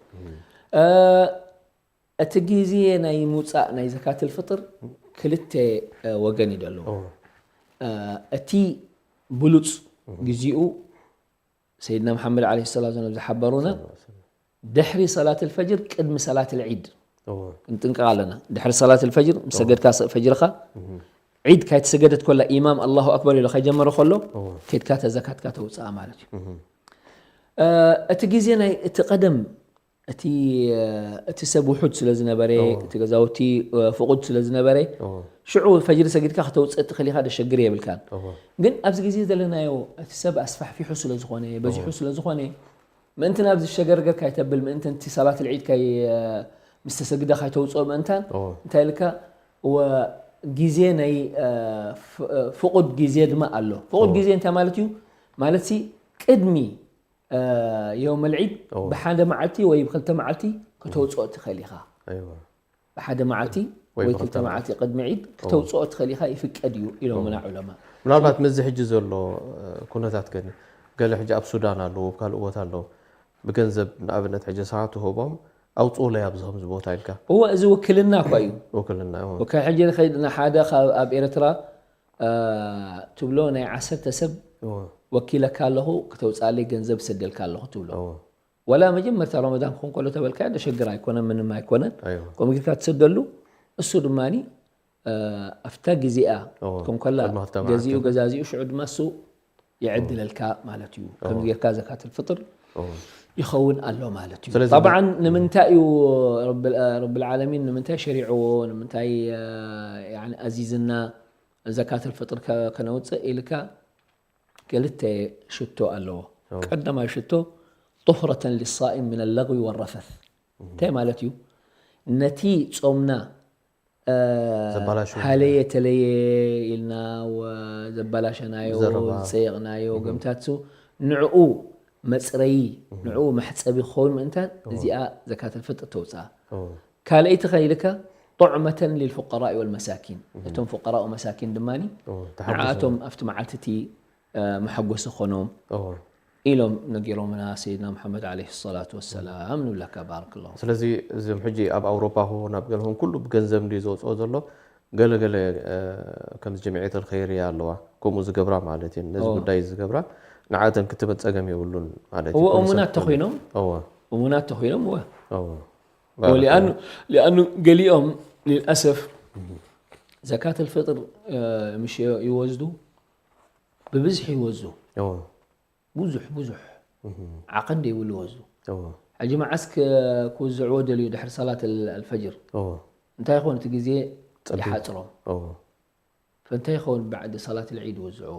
እ፣ እቲ ግዜ ናይ ምውፃእ ናይ ዘካትል ፍጥር ክልተ፣ እ፣ ወገን እዩ ዘለዎ። ኦ። እ፣ እቲ ብሉፅ ግዜኡ ሰይድና መሓመድ ዓለይሂ ሰላም ዝሓበሩና ድሕሪ ሰላት ልፈጅር ቅድሚ ሰላት ልዒድ ኦ። ክንጥንቀቕ ኣለና። ድሕሪ ሰላት ልፈጅር ምስ ሰገድካ ሰ- ፈጅርኻ ዒድ ካይተሰገደት ኮላ ኢማም ኣላሁ ኣክበር ኢሉ ከይጀመረ ከሎ ኦ። ከድካ ተዘካትካ ተውፅኣ ማለት እዩ። እ፣ እቲ ግዜ ናይ እቲ ቀደም እቲ እ፣ እቲ ሰብ ውሑድ ስለ ዝነበረ እቲ ገዛውቲ እ፣ ፍቑድ ስለ ዝነበረ ኦ። ሽዑ ፈጅሪ ሰጊድካ ከተውፅእ ትኽእል ኢኻ፣ ደሸግር የብልካን። ኦ። ግን ኣብዚ ግዜ ዘለናዮ እቲ ሰብ ኣስፋሕፊሑ ስለ ዝኾነ በዚሑ ስለ ዝኾነ ምእንቲ ናብዚ ሸገርገር ካይተብል ምእንቲ እቲ ሰላት ልዒድ ካይ እ፣ ምስ ተሰግደ ካይተውፅኦ ምእንታን ኦ። እንታይ ኢልካ ወ ግዜ ናይ እ፣ ፍ- እ፣ ፍቑድ ግዜ ድማ ኣሎ። ፍቑድ ግዜ እንታይ ማለት እዩ? ማለት ሲ ቅድሚ እ፣ የውም ልዒድ ኦ። ብሓደ መዓልቲ ወይ ብክልተ መዓልቲ ከተውፅኦ ትኽእል ኢኻ። ኣይዋ። ብሓደ መዓልቲ ወይ ወይ ብክልተ ክልተ መዓልቲ ቅድሚ ዒድ ከተውፅኦ ትኽእል ኢኻ፣ ይፍቀድ እዩ ኢሎምና ዑለማ። ምናልባት ምስዚ ሕጂ ዘሎ እ፣ ኩነታት ከ ገለ ሕጂ ኣብ ሱዳን ኣለዉ፣ ኣብ ካልእ ቦታ ኣለዉ። ብገንዘብ ንኣብነት ሕጂ ሰዓት ትህቦም ኣውፅኡለይ ኣብዚ ከምዚ ቦታ ኢልካ እወ፣ እዚ ውክልና እኳ እዩ። ውክልና። ኦ። ወከ ሕጂ ንኸይድ ንሓደ ካብ ኣብ ኤርትራ እ፣ ትብሎ ናይ ዓሰርተ ሰብ ኦ። ወኪለካ ኣለኹ፣ ክተውፅኣለይ ገንዘብ ሰደልካ ኣለኹ ትብሎ። ኦ። ወላ መጀመርታ ረመዳን ክኾን ከሎ ተበልካዮ ደሸግር ኣይኮነን፣ ምንም ኣይኮነን። ኣይዋ። ከምኡ ጌርካ ትሰደሉ፣ እሱ ድማኒ እ፣ ኣብታ ግዜኣ ኦ፣ ከም ከላ ቅድሚ ክልተ መዓልቲ። ገዚኡ ገዛዚኡ ሽዑ ድማ እሱ ይዕድለልካ ማለት እዩ። ከም ጌርካ ዘካትል ፍጥር ኦ። ይኸውን ኣሎ ማለት እዩ። ስለዚ ጠብዓን ንምንታይ እዩ ረብል- ረብል ዓለሚን ንምንታይ ሸሪዕዎ ንምንታይ እ፣ ያኒ ኣዚዝና ዘካትል ፍጥር ከ- ከነውፅእ ኢልካ ክልተ ሽቶ ኣለዎ። ኦ። ቀዳማይ ሽቶ طهرة للصائم من اللغو والرفث እንታይ ማለት እዩ? ነቲ ጾምና እ፣ ዘባላሽው ሃለየ ተለየ ኢልና ወ- ዘባላሸናዮ ዘረባ። ዝፀየቕናዮ ገምታት ሱ ንዕኡ መፅረዪ ንዕኡ መሕፀቢ ክኸውን ምእንታን እዚኣ ዘካተል ፍጥር ተውፅኣ። ኦ። ካልኣይቲ ከይልካ طعمة للفقراء والمساكين እቶም ፍቀራኡ መሳኪን ድማ ኦ፣ ተሓጉሶም። ንዓቶም ኣብቲ መዓልቲ እቲ እ፣ መሐጎሲ ክኾኖም ኦ። ኢሎም ነጊሮምና ሰይድና ሙሓመድ ዓለይሂ ሰላቱ ወሰላም ንብለካ። ባረከላሁ። ስለዚ እዚም ሕጂ ኣብ ኣውሮፓ ኹን ኣብ ገለኹን ኩሉ ብገንዘብ እንዲ ዘውፅኦ ዘሎ ገለ ገለ እ፣ ከምዚ ጀምዕየት ልኸይርያ ኣለዋ ከምኡ ዝገብራ ማለት እዩ ነዚ ኦ። ጉዳይ ዝገብራ ንዓተን ክትመፀገም የብሉን ማለት እዩ እወ ኩሉ ሰብ እሙናት ክፈልጥ። ተኾይኖም እወ እሙናት ተኾይኖም እወ እወ ولأنه لأنه ገሊኦም للأسف ዘካት الفطر እ፣ ምሽ ይወስዱ ብብዝሒ ይወስዱ እወ ብዙሕ ብዙሕ ዓቐን ደይብሉ ይወስዱ። እወ ሕጂ መዓስ ክውዝዕዎ ደልዩ ድሕሪ ሰላት الفجر እወ እንታይ ይኾን እቲ ግዜ ጸቢብ። ይሓፅሮም። እወ ፈንታይ ይኸውን بعد ሰላት العيد ይወዝዕዎ።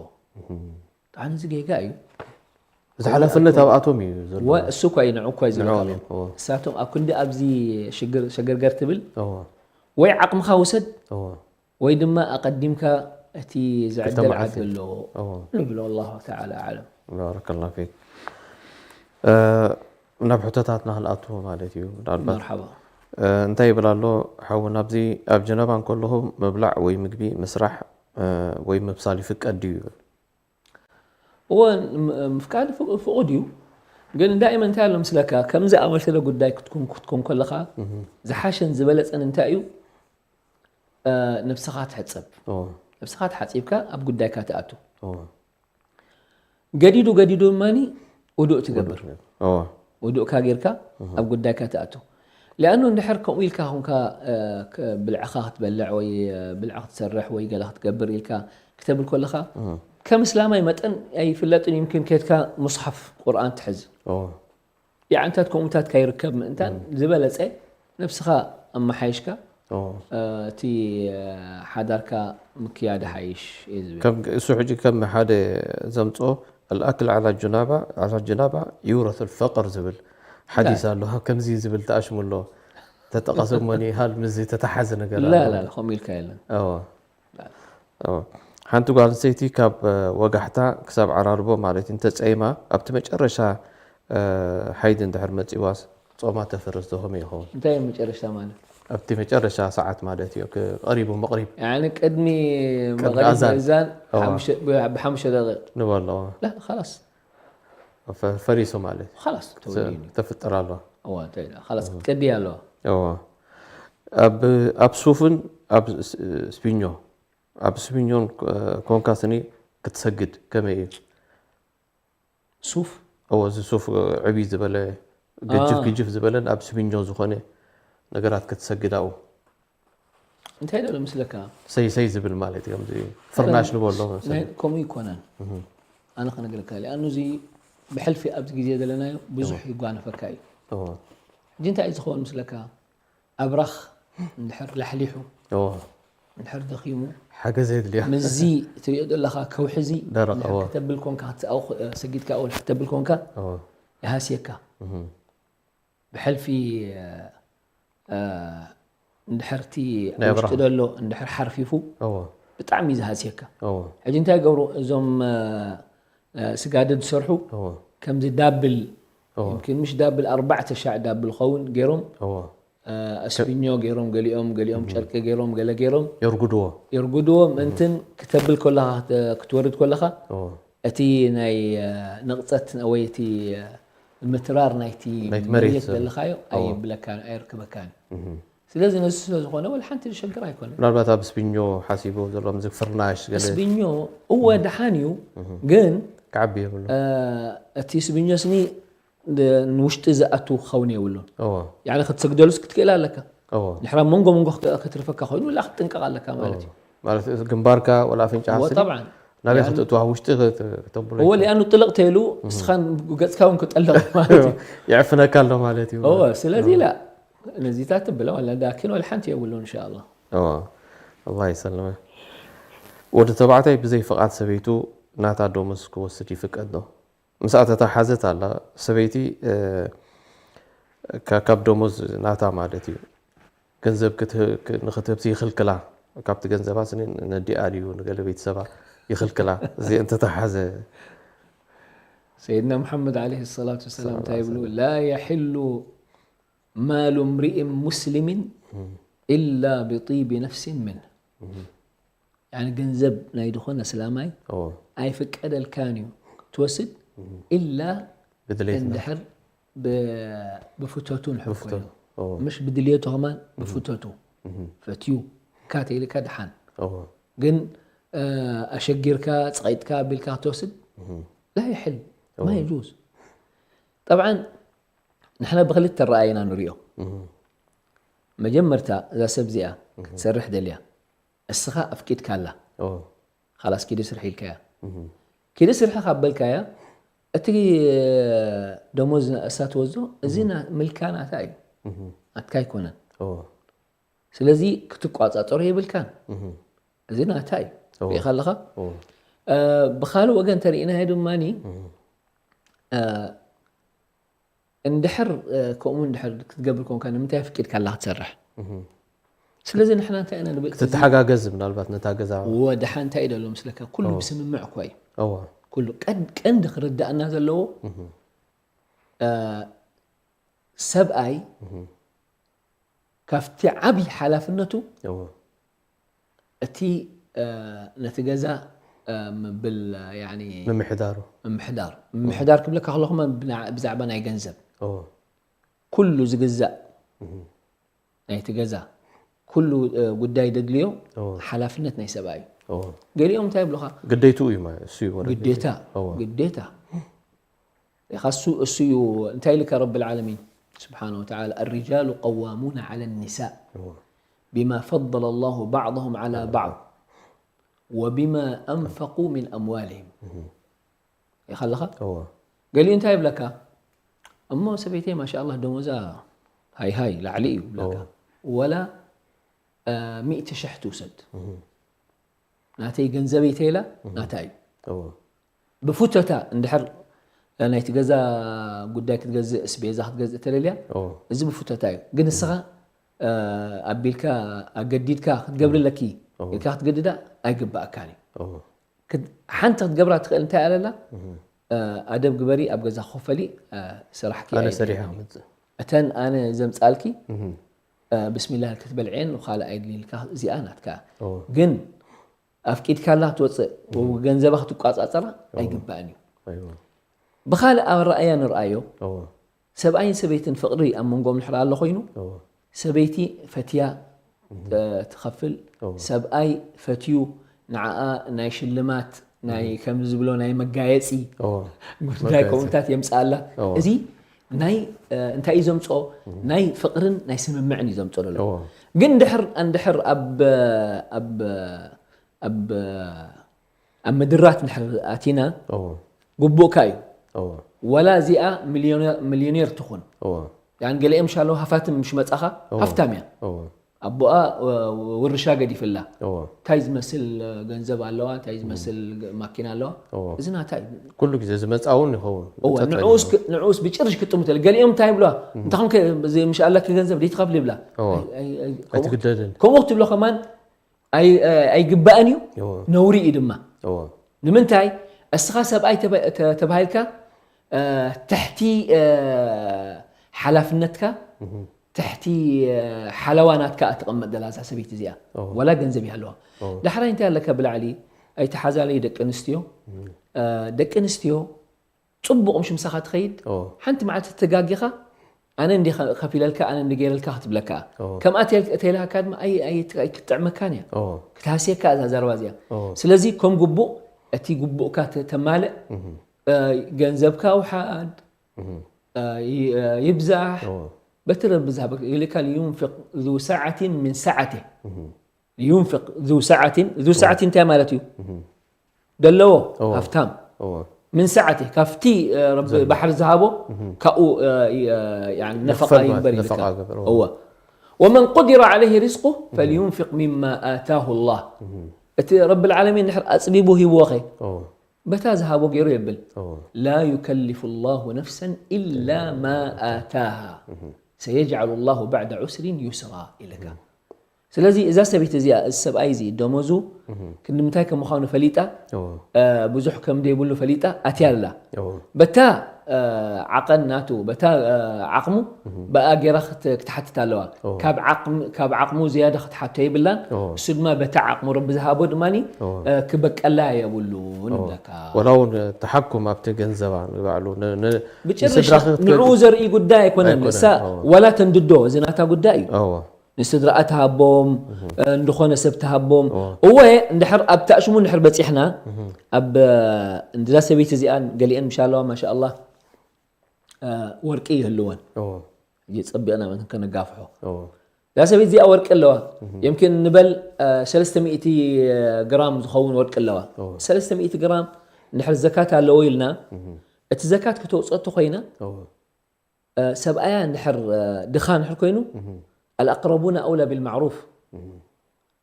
ጣዕን እዚ ጌጋ እዩ። እዚ ሓላፍነት ኣብኣቶም እዩ ዘሎ ወ እሱ እኳ እዩ ንዑ እኳ እዩ ዝብል ንዕኦም ኣሎ። እዩ፣ እዎ። እሳቶም ኣብ ክንዲ ኣብዚ ሽግር ሸገርገር ትብል እዎ ወይ ዓቕምኻ ውሰድ እዎ ወይ ድማ ኣቐዲምካ እቲ ዝዕደል ክልተ መዓልቲ። ዓዲ ኣለዎ እዎ ንብሎ። الله تعالى أعلم። ባረከላሁ ፊክ። እ፣ ናብ ሕቶታትና ክንኣቱ ማለት እዩ። ምናልባት መርሓባ። እ፣ እንታይ ይብል ኣሎ ሓውና ኣብዚ ኣብ ጀነባ እንከለኹም ምብላዕ ወይ ምግቢ ምስራሕ እ፣ ወይ ምብሳል ይፍቀድ ድዩ ይብል። እወ ም- ምፍቃድ ፍቁ- ፍቁድ እዩ። ግን ዳይመ እንታይ ኣሎ ምስለካ ከምዚ ኣመሰለ ጉዳይ ክትኩም ክትኩም ከለኻ ዝሓሸን ዝበለፀን እንታይ እዩ? እ፣ ነብስኻ ትሕፀብ። እዎ ነብስኻ ተሓፂብካ ኣብ ጉዳይካ ትኣቱ። እዎ ገዲዱ ገዲዱ እማኒ ውዱእ ትገብር። እዎ ውዱእካ ጌርካ ኣብ ጉዳይካ ትኣቱ። ሊኣኑ እንድሕር ከምኡ ኢልካ ኹንካ እ፣ ክ- ብልዕኻ ክትበልዕ ወይ እ፣ ብልዒ ክትሰርሕ ወይ ገለ ክትገብር ኢልካ ክተብል ከለኻ ከም እስላማይ መጠን ኣይፍለጥን። ይምክን ኬድካ ሙስሓፍ ቁርኣን ትሕዝ እዎ የዓንታት ከምኡታት ካይርከብ ምእንታን ዝበለፀ ነብስኻ ኣመሓይሽካ እዎ እ፣ እቲ እ፣ ሓዳርካ ምክያድ ሓይሽ እየ ዝብል። ከም እሱ ሕጂ ከም ሓደ ዘምፅኦ الأكل على الجنابة على الجنابة يورث الفقر ዝብል ሓዲስ ኣሎ። ከምዚ ዝብል ተኣሽሙ ኣሎ ተጠቐሰ እሞኒ ሃል ምስዚ ተተሓዘ ነገር ላ ኣሎ። ላ ከምኡ ኢልካ የለን። እዎ እዎ ሓንቲ ጓል ኣንስተይቲ ካብ እ፣ ወጋሕታ ክሳብ ዓራርቦ ማለት እዩ እንተፀይማ ኣብቲ መጨረሻ እ፣ ሓይዲ እንድሕር መፂዋስ ጾማ ተፍርስ ዶ ከመይ ይኸውን? እንታይ እዩ መጨረሽታ ማለት? ኣብቲ መጨረሻ ሰዓት ማለት እዩ ክ- ቀሪቡ መቕሪብ ያኒ ቅድሚ ቅድሚ መቕሪብ ኣዛን። ምእዛን እዋ። ሓሙሽተ- ብ- ብሓሙሽተ ደቂቕ ንበሎ ላ ኸላስ ፈ- ፈሪሱ ማለት እዩ። ኻላስ ተወዲኡ እዩ። ተፍጥር ኣሎ። እዋ እንታይ ኢላ ኻላስ ክትቀዲ ኣለዋ። እዎ። ኣብ ኣብ ሱፍን ኣብ ስ- ስፒኞ ኣብ ስፒኞን ኮንካ ስኒ ክትሰግድ ከመይ እዩ? ሱፍ እዎ፣ እዚ ሱፍ ዕብይ ዝበለ ግጅፍ ግጅፍ ዝበለን ኣብ ስፒኞ ዝኾነ ነገራት ክትሰግድ ኣብኡ እንታይ ደሎ ምስለካ? ሰይ ሰይ ዝብል ማለት እዩ። ከምዚ ፍርናሽ ንበሎ ናይ ከምኡ ይኮነን። ኣነ ከነግረካ ሊኣኑ እዚ ብሕልፊ ኣብዚ ግዜ ዘለናዮ ብዙሕ ይጓነፈካ እዩ። እዎ። ሕጂ እንታይ እዩ ዝኸውን ምስለካ? ኣብራኽ እንድሕር ላሕሊሑ እዎ። እንድሕር ደኺሙ ሓገዝ የድልዮ። ምስዚ ትሪኦ ዘለኻ ከውሒ እዚ ደረቕ፣ እንድሕር እዎ። ከተብል ኮንካ ክትኣው- ሰጊድካ ኣውል ከተብል ኮንካ እዎ። ይሃስየካ። ብሕልፊ እ፣ እንድሕር እቲ ናይ ኣብርሃ። ውሽጢ ደሎ እንድሕር ሓርፊፉ እዎ። ብጣዕሚ እዩ ዝሃስየካ። እዎ። ሕጂ እንታይ ገብሩ እዞም እ፣ እ፣ ስጋደ ዝሰርሑ እዎ። ከምዚ ዳብል እዎ። يمكن مش ዳብል ኣርባዕተ ሻዕ ዳብል ኸውን ገይሮም እዎ። እ፣ ኣስቢኞ ገይሮም ገሊኦም ገሊኦም ጨርቂ ገይሮም ገለ ገይሮም የርጉድዎ። የርጉድዎ ምእንትን ክተብል ከለኻ ክተ- ክትወርድ ከለኻ እዎ። እቲ ናይ እ፣ ንቕፀት ወይ እቲ እ፣ ምትራር ናይቲ ናይቲ መሬት መሬት ዘ- ዘለኻዮ እዎ። ኣይብለካን ኣይርክበካን። ስለዚ ነዚ ስለ ዝኾነ ወላ ሓንቲ ዝሸግር ኣይኮነን። ምናልባት ኣብ ስፒኞ ሓሲቡ ዘሎ ምዚ ፍርናሽ ገለ ስቢኞ እወ ደሓን እዩ ግን ክዓቢ የብሉ። እ፣ እቲ ስቢኞ ስኒ ን- ንውሽጢ ዝኣቱ ክኸውን የብሉን። እዎ። ያኒ ክትሰግደሉስ ክትክእል ኣለካ። እዎ። ድሕራ መንጎ መንጎ ክተ- ክትርፈካ ኮይኑ ላ ክትጥንቀቕ ኣለካ ማለት እዩ። ማለት እዚ ግንባርካ ወላ ኣፍንጫ እዎ ስኒ ጠብዓን ናበይ ክትእትዋ ውሽጢ ክተ- ክተብሎ እዎ ሊኣኑ ጥልቕ ተይሉ እስኻን ገጽካ እውን ክጠልቕ ማለት እዩ። ይዕፍነካ ኣሎ ማለት እዩ። እዎ ስለዚ ላ ነዚታት ትብለ ዋላ ዳኪን ወላ ሓንቲ የብሉ እንሻ ኣላ። እዎ። ኣላህ ይሰልመ። ወዲ ተባዕታይ ብዘይ ፍቓድ ሰበይቱ ናታ ደሞዝ ክወስድ ይፍቀድ ዶ? ምስኣ ተተሓዘት ኣላ ሰበይቲ እ፣ ካ- ካብ ደሞዝ ናታ ማለት እዩ። ገንዘብ ክትህ- ክ- ንክትህብሲ ይኽልክላ። ካብቲ ገንዘባ ስኒ ነዲኣ ድዩ ንገለ ቤተሰባ ይኽልክላ። እዚ እንተተሓዘ ሰይድና ሙሓመድ ዓለይሂ ሰላቱ ወሰላም እንታይ ይብሉ? ላ የሕሉ ማሉ እምሪእን ሙስሊምን ኢላ ብጢቢ ነፍሲን ምን ያኒ ገንዘብ ናይ ዝኾነ እስላማይ እዎ። ኣይፍቀደልካን እዩ ክትወስድ ኢላ ብድሌትና እንድሕር ብ- ብፍተቱ ንሕር ኮይኑ እዎ። ምሽ ብድልየቱ ከማን ብፍተቱ ፈትዩ ካተ ኢልካ ድሓን እዎ። ግን እ፣ ኣሸጊርካ ፀቒጥካ ኣቢልካ ክትወስድ ላ ይሕል ማ የጁዝ። ጠብዓን ንሕና ብክልተ ረኣይና ንሪኦ። መጀመርታ እዛ ሰብ እዚኣ ክትሰርሕ ደልያ እስኻ ኣፍቂድካላ እዎ። ካላስ ኪዲ ስርሒ ኢልካያ ኪዲ ስርሒ ካብ በልካያ እቲ ደሞዝ እሳ ትወዞ እዚ ና- ምልካ ናታ እዩ ናትካ ኣይኮነን። እዎ። ስለዚ ክትቋፃፀሮ የብልካን። እዚ ናታ እዩ እዎ። ሪኢኻ ኣለኻ። እዎ። እ፣ ብካልእ ወገን ተሪእናዮ ድማ እ፣ እንድሕር እ፣ ከምኡ እንድሕር ክትገብር ኮንካ ንምንታይ ኣፍቂድካ ኣላ ክትሰርሕ? ስለዚ ንሕና እንታይ ኢና ንብል? ትተሓጋገዝ ምናልባት ነታ ገዛ ወድሓ እንታይ እዩ ደሎ ምስለካ ኩሉ ብስምምዕ እኳ እዩ። እዎ። ኩሉ ቀን- ቀንዲ ክርዳእና ዘለዎ እ፣ ሰብኣይ ካብቲ ዓብዪ ሓላፍነቱ እዎ። እቲ እ፣ ነቲ ገዛ እ፣ ምብል ያኒ ምምሕዳሩ ምምሕዳር ምምሕዳር ክብለካ ከለኹ ብና- ብዛዕባ ናይ ገንዘብ እዎ። ኩሉ ዝግዛእ ናይቲ ገዛ ኩሉ እ፣ ጉዳይ ደድልዮ እዎ። ሓላፍነት ናይ ሰብኣይ እዩ። እዎ። ገሊኦም እንታይ ይብሉኻ? ግዴቱ እዩ ማለት እሱ እዩ ወረድ። ግዴታ እዎ። ግዴታ ኢኻ እሱ እሱ እዩ እንታይ ኢልካ ረቢ ልዓለሚን ስብሓን ወተዓላ الرجال قوامون على النساء እዎ። بما فضل الله بعضهم على بعض وبما أنفقوا من أموالهم ኢኻ ኣለኻ። እዎ። ገሊኡ እንታይ ይብለካ? እሞ ሰበይተይ ማሻ ኣላህ ደሞዛ ሃይ ሃይ ላዕሊ እዩ ይብለካ። እዎ። ወላ እ፣ ሚእቲ ሽሕ ትውሰድ ናተይ ገንዘበይ ተይላ ናታ እዩ። እዎ። ብፉተታ እንድሕር ናይቲ ገዛ ጉዳይ ክትገዝእ ስቤዛ ክትገዝእ ተደልያ እዎ። እዚ ብፉተታ እዩ። ግን ንስኻ እ፣ ኣቢልካ ኣገዲድካ ክትገብርለኪ ኢልካ ክትገድዳ ኣይግባኣካን እዩ። እዎ። ክድ- ሓንቲ ክትገብራ ትኽእል እንታይ ኣለላ እ፣ ኣደብ ግበሪ ኣብ ገዛ ክኸፈሊ እ፣ ስራሕኪ ኣነ ኣየድልየኒ። ሰሪሐ ክመፅእ እተን ኣነ ዘምፃልኪ እ፣ ብስሚላህ ክትበልዕየን ካልእ ኣይድልልካ እዚኣ ናትካ እዎ። ግን ኣፍቂድካላ ክትወፅእ ገንዘባ ክትቋፃፀራ ኣይግባእን እዩ። ኣይዎ። ብኻልእ ኣረኣእያ ንርኣዮ። እዎ ሰብኣይን ሰበይትን ፍቕሪ ኣብ መንጎም ንሕር ኣሎ ኮይኑ እዎ ሰበይቲ ፈትያ እ፣ ትኸፍል እዎ ሰብኣይ ፈትዩ ንዓኣ ናይ ሽልማት ናይ ከም ዝብሎ ናይ መጋየፂ እዎ ጉዳይ ከምኡታት የምፅኣላ። እዎ። እዚ ናይ እ፣ እንታይ እዩ ዘምፅኦ? ናይ ፍቕርን ናይ ስምምዕን እዩ ዘምፅኦ ዘሎ። እዎ ግን ድሕር እንድሕር ኣብ ኣብ ኣብ ኣብ ምድራት እንድሕር ኣቲና እዎ ግቡእካ እዩ። እዎ ወላ እዚኣ ሚልዮነ- ሚልዮኔር ትኹን እዎ ያን ገሊኦም ሻለው ሃፋትም ምሽ መጻኻ ሃፍታም እያ። እዎ ኣቦኣ እ፣ ውርሻ ገዲፍላ እዎ እንታይ ዝመስል እ፣ ገንዘብ ኣለዋ፣ እንታይ ዝመስል ገ- ማኪና ኣለዋ። እዎ እዚ ናታ እዩ። ኩሉ ግዜ ዝመፃ እውን ይኸውን እወ መፀ ንዑስ ክ- ንዑስ ብጭርሽ ክጥምተል ገሊኦም እንታይ ይብለዋ እንታኹም ከ ዘይምሽ ኣለኪ ገንዘብ ደይትኸፍል ይብላ። እዎ ኣይ- ኣይ- ኣይ- ከምኡ- ኣይትግደልን ከምኡ ክትብሎ ከማን ኣይ- ኣይግባእን እዩ። እዎ ነውሪ እዩ ድማ። እዎ ንምንታይ እስኻ ሰብኣይ ተባ- ተ- ተባሂልካ እ፣ ትሕቲ እ፣ ሓላፍነትካ ትሕቲ እ፣ ሓለዋ ናትካ እትቐመጥ ዘላ እዛ ሰበይቲ እዚኣ እዎ ወላ ገንዘብ ይሃለዋ። እዎ ዳሕራይ እንታይ ኣለካ ብላዕሊ ኣይተሓዛለይ ደቂ ኣንስትዮ እ፣ ደቂ ኣንስትዮ ፅቡቕ ምሽ ምሳኻ ትኸይድ እዎ ሓንቲ መዓልቲ ተጋጊኻ ኣነ እንዲ ከፊለልካ ኣነ እንዲ ገይረልካ ክትብለካ እዎ ከምኣ ተይልካ ድማ ኣይ- ኣይ- ኣይክጥዕመካን እያ እዎ ክትሃስየካ እዛ ዘረባ እዚኣ። እዎ ስለዚ ከም ግቡእ እቲ ግቡእካ ተ- ተማልእ እ፣ ገንዘብካ ውሓድ እ፣ ይ- እ፣ ይብዛሕ እዎ በቲ ረቢ ዝሃበ ኢልካ ሊዩንፍቅ ذو سعة من سعته ሊዩንፍቅ ذو سعة ذو سعة እንታይ ማለት እዩ? ደለዎ እዎ። ሃፍታም እዎ من سعته ካብቲ እ፣ ረቢ ባሕሪ ዝሃቦ ካብኡ እ፣ ይ- እ፣ ያኒ ነፈቃ ይኽፈል ይግበር ማለት ኢልካ ነፈቃ ይግበር፣ እዎ። እወ ومن قدر عليه رزقه فلينفق مما آتاه الله እቲ ረቢ العالمين ድሕር ኣፅቢቡ ሂብዎ ኸ እዎ በታ ዝሃቦ ገይሩ የብል። እዎ لا يكلف الله نفسا إلا ما آتاها سيجعل الله بعد عسر يسرا ኢልካ። ስለዚ እዛ ሰበይቲ እዚኣ እዚ ሰብኣይ እዚ ደሞዙ ክንዲ ምንታይ ከም ምዃኑ ፈሊጣ እዎ እ፣ ብዙሕ ከም ዘይብሉ ፈሊጣ ኣትያ ኣላ። እዎ በታ እ፣ ዓቐን ናቱ በታ እ፣ ዓቕሙ ብኣ ገይራ ክት- ክትሓትት ኣለዋ። እዎ። ካብ ዓቕሚ- ካብ ዓቕሙ ዝያዳ ክትሓቶ የብላን። እዎ እሱ ድማ በታ ዓቕሙ ረቢ ዝሃቦ ድማ እዎ ክበቀላ የብሉን ንብለካ። ወላ እውን ተሓኩም ኣብቲ ገንዘባ ንባዕሉ ን- ን- ብጭርሽ ንስድራኺ ክትከ- ንዕኡ ዘርኢ ጉዳይ ኣይኮነን። ኣይኮነን፣ እሳ እዎ። ዋላ ተንድዶ እዚ ናታ ጉዳይ እዩ። እዎ ንስድራኣ ትሃቦም እንድኾነ ሰብ ትሃቦም እዎ። እወ እንድሕር ኣብ ታእሽሙ እንድሕር በፂሕና ኣብ እንድዛ ሰበይቲ እዚኣን ገሊአን ምሻለዋ ማሻ ኣላህ ወርቂ ይህልወን እዎ ሕጂ ፀቢቕና መን ከነጋፍሖ እዎ እዛ ሰበይቲ እዚኣ ወርቂ ኣለዋ የምኪን ንበል ሰለስተ ሚእቲ ግራም ዝኸውን ወርቂ ኣለዋ ሰለስተ ሚእቲ ግራም እንድሕር ዘካት ኣለዎ ኢልና እቲ ዘካት ክተውፅኦ እንተኮይና እዎ ሰብኣያ እንድሕር ድኻ እንድሕር ኮይኑ الأقربون أولى بالمعروف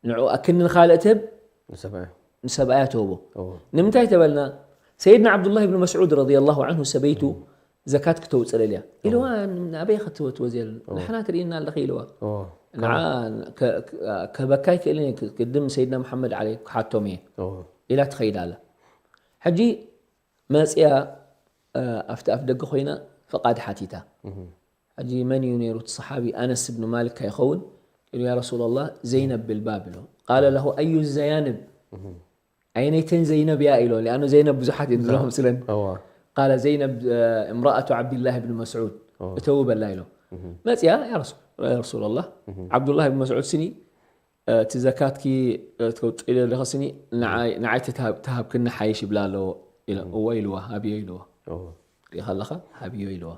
ንዑ ኣክኒ ንኻልእ ትህብ ንሰብኣያ ንሰብኣያ ትህቦ እዎ ንምንታይ ተበልና ሰይድና ዓብዱላህ ብን መስዑድ ረዲየላሁ ዓንሁ ሰበይቱ ዘካት ክተውፅእ ደልያ ኢልዋ ናበይ ክትወትወ ዘል ንሕና ትርእና ኣለኺ ኢልዋ እዎ ንዓ ከበካ ይክእልን ቅድም ሰይድና መሓመድ ዓለ ክሓቶም እየ እዎ ኢላ ትኸይድ ኣላ ሕጂ መፅያ ኣብቲ ኣፍ ደገ ኮይና ፍቓድ ሓቲታ ሕጂ መን እዩ ነይሩ እቲ ሰሓቢ ኣነስ ብን ማሊክ ከይኸውን ኢሉ ያ ረሱላ ላህ ዘይነብ ብልባብ ኢሉ ቃለ ለሁ ኣዩ ዘያንብ ኣየነይተን ዘይነብ እያ ኢሎ ሊኣኑ ዘይነብ ብዙሓት እዮም ዝረኸብ ስለን እዎ ቃለ ዘይነብ እምራኣቱ ዓብድላህ ብን መስዑድ እተው በላ ኢሎ መፅያ ያ ረሱ- ያ ረሱላ ላህ ዓብዱላህ ብን መስዑድ ስኒ እቲ ዘካትኪ ትከውፅእ ኢለ ኣለኸ ስኒ ንዓይ ንዓይ ተትሃብ- ተሃብክኒ ሓይሽ ይብላ ኣለዎ ኢለ እወ ኢልዋ ሃብዮ ኢልዋ እዎ ሪኢኻ ኣለኻ ሃብዮ ኢልዋ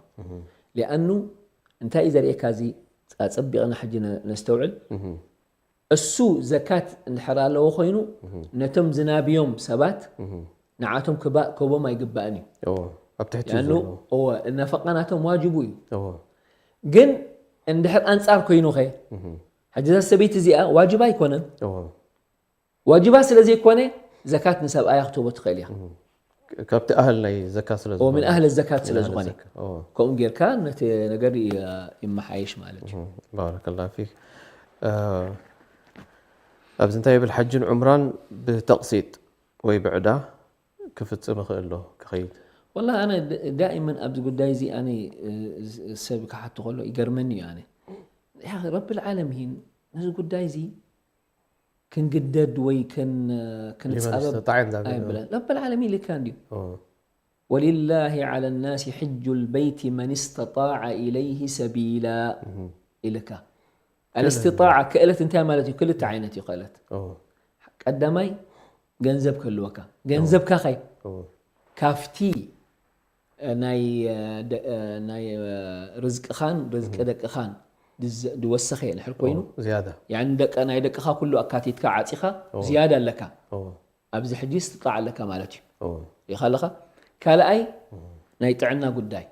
ሊኣኑ እንታይ እዩ ዘርእየካ እዚ ኣፀቢቕና ሕጂ ነ- ነስተውዕል እሱ ዘካት እንድሕር ኣለዎ ኮይኑ ነቶም ዝናብዮም ሰባት ንዓቶም ክባ- ክህቦም ኣይግባእን እዩ እዎ ኣብ ትሕቲ ያኑ ዘሎ እወ ነፈቃ ናቶም ዋጅቡ እዩ እዎ ግን እንድሕር ኣንፃር ኮይኑ ኸ ሕጂ እዛ ሰበይቲ እዚኣ ዋጅባ ኣይኮነን እዎ ዋጅባ ስለ ዘይኮነ ዘካት ንሰብኣያ ክትህቦ ትኽእል እያ ካብቲ ኣህል ናይ ዘካ ስለ እዎ ምን ኣህል ዘካት ስለ ዝኾነ እዎ ከምኡ ጌርካ ነቲ ነገር ይ- ይመሓየሽ ማለት እዩ ባረከላ ፊክ ኣብዚ እንታይ ይብል ሓጅን ዑምራን ብተቕሲጥ ወይ ብዕዳ ክፍፅም ይኽእል ዶ ክኸይድ ወላ ኣነ ድ- ዳኢመን ኣብዚ ጉዳይ እዚ ኣነ እ፣ ሰብ ክሓቱ ከሎ ይገርመኒ እዩ ኣነ ያ ረቢ ልዓለሚን ነዚ ጉዳይ እዚ ክንግደድ ወይ ክን- ክንፃበብ ሊመን ስተጣዕ እንዳበለ ኣይብለን ረቢ ልዓለሚን ልካ እንድዩ እዎ ወሊላሂ ዐለ ናሲ ሕጁል በይቲ መን ስተጣዐ ኢለይሂ ሰቢላ ኢልካ። ኣልእስትጣዓ ክእለት እንታይ ማለት እዩ? ክልተ ዓይነት እዩ ክእለት። ቀዳማይ ገንዘብ ክህልወካ። ገንዘብካ ኸይ ካብቲ ናይ ርዝቅኻን ርዝቂ ደቅኻን ዝወሰኸ ድሕር ኮይኑ፣ ዝያዳ ናይ ደቅኻ ኩሉ ኣካቲትካ ዓፂኻ ዝያዳ ኣለካ። ኣብዚ ሕጂ እስትጣዕ ኣለካ ማለት እዩ። ሪኢኻ ኣለኻ። ካልኣይ ናይ ጥዕና ጉዳይ፣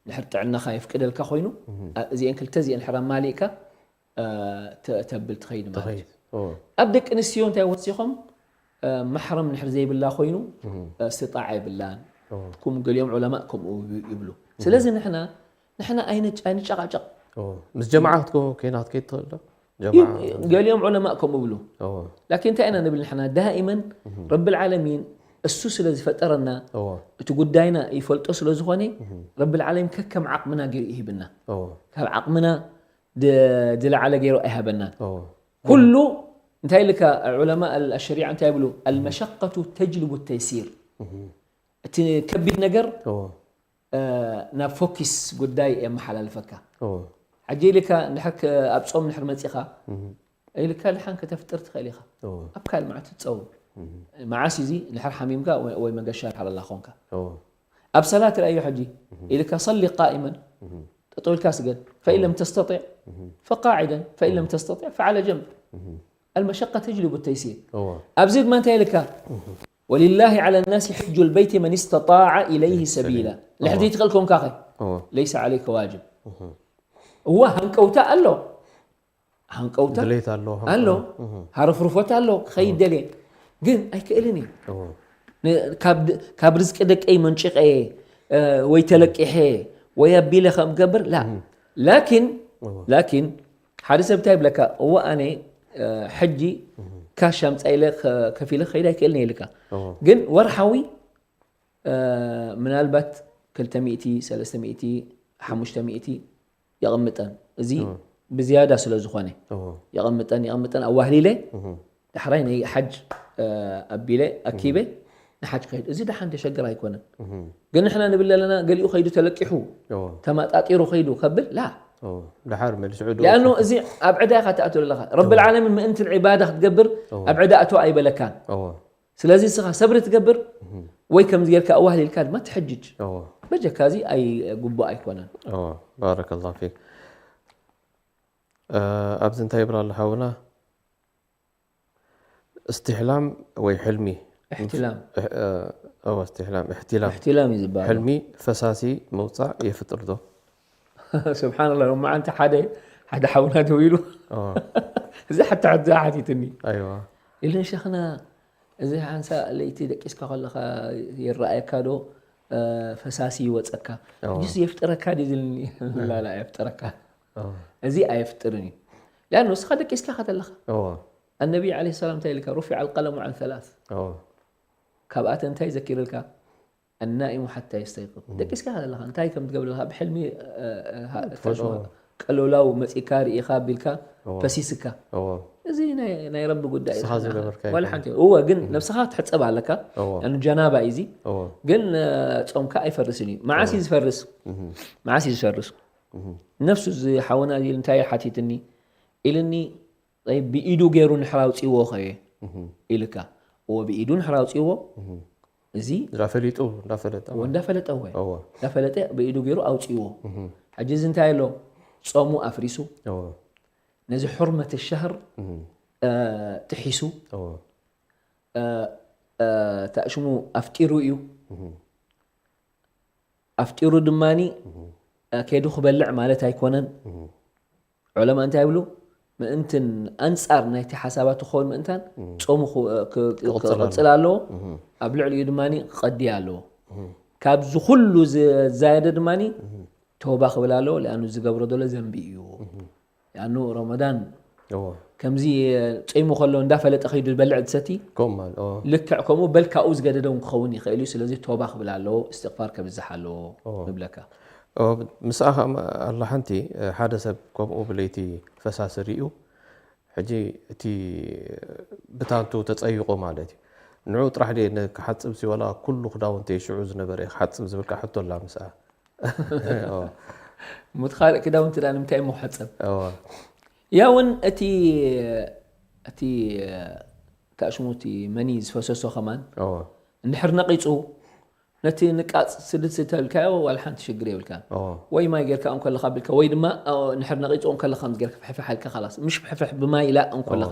ድሕር ጥዕናኻ የፍቅደልካ ኮይኑ፣ እዚአን ክልተ እዚአን ድሕር ኣማሊእካ ተብል ትኸይድ ማለት እዩ። ኣብ ደቂ ኣንስትዮ እንታይ ወሲኾም? ማሕረም ድሕር ዘይብላ ኮይኑ እስትጣዕ የብላን። ኩም ገሊኦም ዑለማእ ከምኡ ይብሉ። ስለዚ ንሕና ንሕና ኣይንጨቃጨቅ። ምስ ጀማዓ ክትከውን ኮይና ክትከይድ ትኽእል ዶ? ጀማዓ ገሊኦም ዑለማእ ከምኡ ብሉ። ላኪን እንታይ ኢና ንብል ንሕና ዳኢመን ረብል ዓለሚን እሱ ስለ ዝፈጠረና እቲ ጉዳይና ይፈልጦ ስለ ዝኾነ ረብል ዓለሚን ከከም ዓቅምና ገይሩ ይህብና። ካብ ዓቅምና ዝለዓለ ገይሩ ኣይሃበናን። ኩሉ እንታይ ኢልካ ዑለማ ኣሸሪዓ እንታይ ይብሉ? ኣልመሸቀቱ ተጅልቡ ተይሲር። እቲ ከቢድ ነገር ናብ ፎኪስ ጉዳይ የመሓላልፈካ። ሕጂ ኢልካ እንድሕር ኣብ ጾም እንድሕር መጺኻ ኢልካ ድሓን ከተፍጥር ትኽእል ኢኻ። ኣብ ካልእ መዓልቲ ትጸውም። መዓስ እዚ እንድሕር ሓሚምካ ወይ መገሻ ድሓር ኣላ ኾንካ ኣብ ሰላት ርኣዮ ሕጂ ኢልካ ሰሊ ቃኢመን ጠጠው ኢልካ ስገድ ፈኢን ለም ተስተጢዕ ፈቃዒደን ፈኢን ለም ተስተጢዕ ፈዓለ ጀንብ። المشقة تجلب التيسير. ኣብዚ ድማ እንታይ ኢልካ? ولله على الناس حج البيت من استطاع إليه سبيلا. ልሕዚ ትኽእል ኮንካ ኸ ليس عليك واجب. እዋ ሃንቀውታ ኣሎ፣ ሃንቀውታ ድሌት ኣሎ ኣሎ፣ ሃረፍርፎት ኣሎ፣ ክኸይድ ደልየ ግን ኣይክእልን እየ። ካብ ርዝቂ ደቀይ መንጭቐ ወይ ተለቂሐ ወይ ኣቢለ ከም ገብር ላ ላኪን ላኪን ሓደ ሰብ እንታይ ይብለካ? እወ ኣነ ሕጂ ካሽ ኣምፃ ኢለ ከፊለ ክኸይድ ኣይክእልን እየ ኢልካ። ግን ወርሓዊ ምናልባት ክልተ ሚእቲ፣ ሰለስተ ሚእቲ፣ ሓሙሽተ ሚእቲ የቕምጠን። እዚ ብዝያዳ ስለ ዝኾነ የቕምጠን የቕምጠን ኣዋህሊለ ዳሕራይ ናይ ሓጅ ኣቢለ ኣኪበ ንሓጅ ክኸይድ። እዚ ደሓን ደሸግር ኣይኮነን። ግን ንሕና ንብል ኣለና ገሊኡ ከይዱ ተለቂሑ ተማጣጢሩ ከይዱ ከብል ላ ድሓር መልስዑ ሊኣኖ እዚ ኣብ ዕዳ ኢኻ ትኣትው ኣለኻ። ረብል ዓለሚን ምእንትን ዒባዳ ክትገብር ኣብ ዕዳ እቶ ኣይበለካን። ስለዚ ንስኻ ሰብሪ ትገብር ወይ ከምዚ ጌርካ ኣዋህሊልካ ድማ ትሕጅጅ። በጀካ እዚ ኣይ ጉቡእ ኣይኮነን። ባረከላሁ ፊክ። ኣብዚ እንታይ ይብል ኣሎ ሓውና? እስትሕላም ወይ ሕልሚ እሕትላም እወ እስትሕላም እሕትላም እሕትላም እዩ ዝበሃል። ሕልሚ ፈሳሲ ምውፃእ የፍጥር ዶ? ስብሓንላ ሎም መዓልቲ ሓደ ሓደ ሓውና ደው ኢሉ እዚ ሓታ ሕዛ ሓቲትኒ ኣይዋ ኢሉ ንሸኽና እዚ ሓንሳ ለይቲ ደቂስካ ከለኻ ይረኣየካ ዶ ፈሳሲ ይወፀካ ጅስ የፍጥረካ ድዩ ዝልኒ ላላ የፍጥረካ እዚ ኣየፍጥርን እዩ ሊኣን ንስኻ ደቂስካ ከተለኻ ኣነቢ ለ ሰላም እንታይ ኢልካ ሩፊዕ ኣልቀለሙ ዓን ሰላስ ካብኣተን እንታይ ዘኪርልካ ኣናኢሙ ሓታ የስተይቅብ ደቂስካ ከለኻ እንታይ ከም ትገብር ኣለካ ብሕልሚ ቀሎላው መፂእካ ርኢኻ ኣቢልካ ፈሲስካ እዚ ናይ ረቢ ጉዳይ ዋላ ሓንቲ እወ ግን ነብስኻ ትሕፀብ ኣለካ ጀናባ እዩ ግን ፆምካ ኣይፈርስን እዩ መዓስ እዩ ዝፈርስ መዓስ እዩ ዝፈርስ ነፍሱ እዚ ሓውና እንታይ ሓቲትኒ ኢልኒ ብኢዱ ገይሩ ንሕር ኣውፅዎ ኸየ ኢልካ እዎ ብኢዱ ንሕር ኣውፅዎ እዚ ፈሊጡ እንዳፈለጠ እንዳፈለጠ ወ እንዳፈለጠ ብኢዱ ገይሩ ኣውፅዎ ሕጂ እዚ እንታይ ኣሎ ፆሙ ኣፍሪሱ ነዚ ሕርመት ሸህር ጥሒሱ ታእሽሙ ኣፍጢሩ እዩ ኣፍጢሩ ድማኒ ከይዱ ክበልዕ ማለት ኣይኮነን ዑለማ እንታይ ይብሉ ምእንትን ኣንፃር ናይቲ ሓሳባት ክኸውን ምእንታን ፆሙ ክቕፅል ኣለዎ ኣብ ልዕሊኡ ድማ ክቐድያ ኣለዎ ካብዚ ኩሉ ዝዛየደ ድማ ተውባ ክብል ኣለዎ ሊኣኑ ዝገብሮ ዘሎ ዘንቢ እዩ ሊኣኑ ረመዳን ከምዚ ፂሙ ከሎ እንዳፈለጠ ከይዱ ዝበልዕ ዝሰቲ ልክዕ ከምኡ በል ካብኡ ዝገደደ እውን ክኸውን ይኽእል እዩ ስለዚ ተውባ ክብል ኣለዎ እስትቕፋር ከብዝሕ ኣለዎ ንብለካ ምስኣ ኣላ ሓንቲ ሓደ ሰብ ከምኡ ብለይቲ ፈሳሲ ርእዩ ሕጂ እቲ ብታንቱ ተፀይቑ ማለት እዩ ንዑ ጥራሕ ድየ ነ-፣ ክሓጽብ ሲ ዋላ ኩሉ ክዳውንተይ ሽዑ ዝነበረ ክሓጽብ ዝብልካ ሕቶ ኣላ ምስኣ። እዎ። ሙት ካልእ ክዳውንቲ ዳ ንምንታይ እሞ ክሓጸብ? እዎ። ያ እውን እቲ እቲ ታሽሙቲ መኒ ዝፈሰሶ ከማን እዎ። እንድሕር ነቂጹ ነቲ ንቃጽ ስድት ዝተልካዮ ዋላ ሓንቲ ሽግር የብልካን። እዎ። ወይ ማይ ጌርካ እንከለኻ ብልካ ወይ ድማ እ፣ እንድሕር ነቂጹ እንከለኻ ምስ ጌርካ ፍሕፍሕ ኣልካ ኻላስ ምሽ ፍሕፍሕ ብማይ ኢላ እንከለኻ።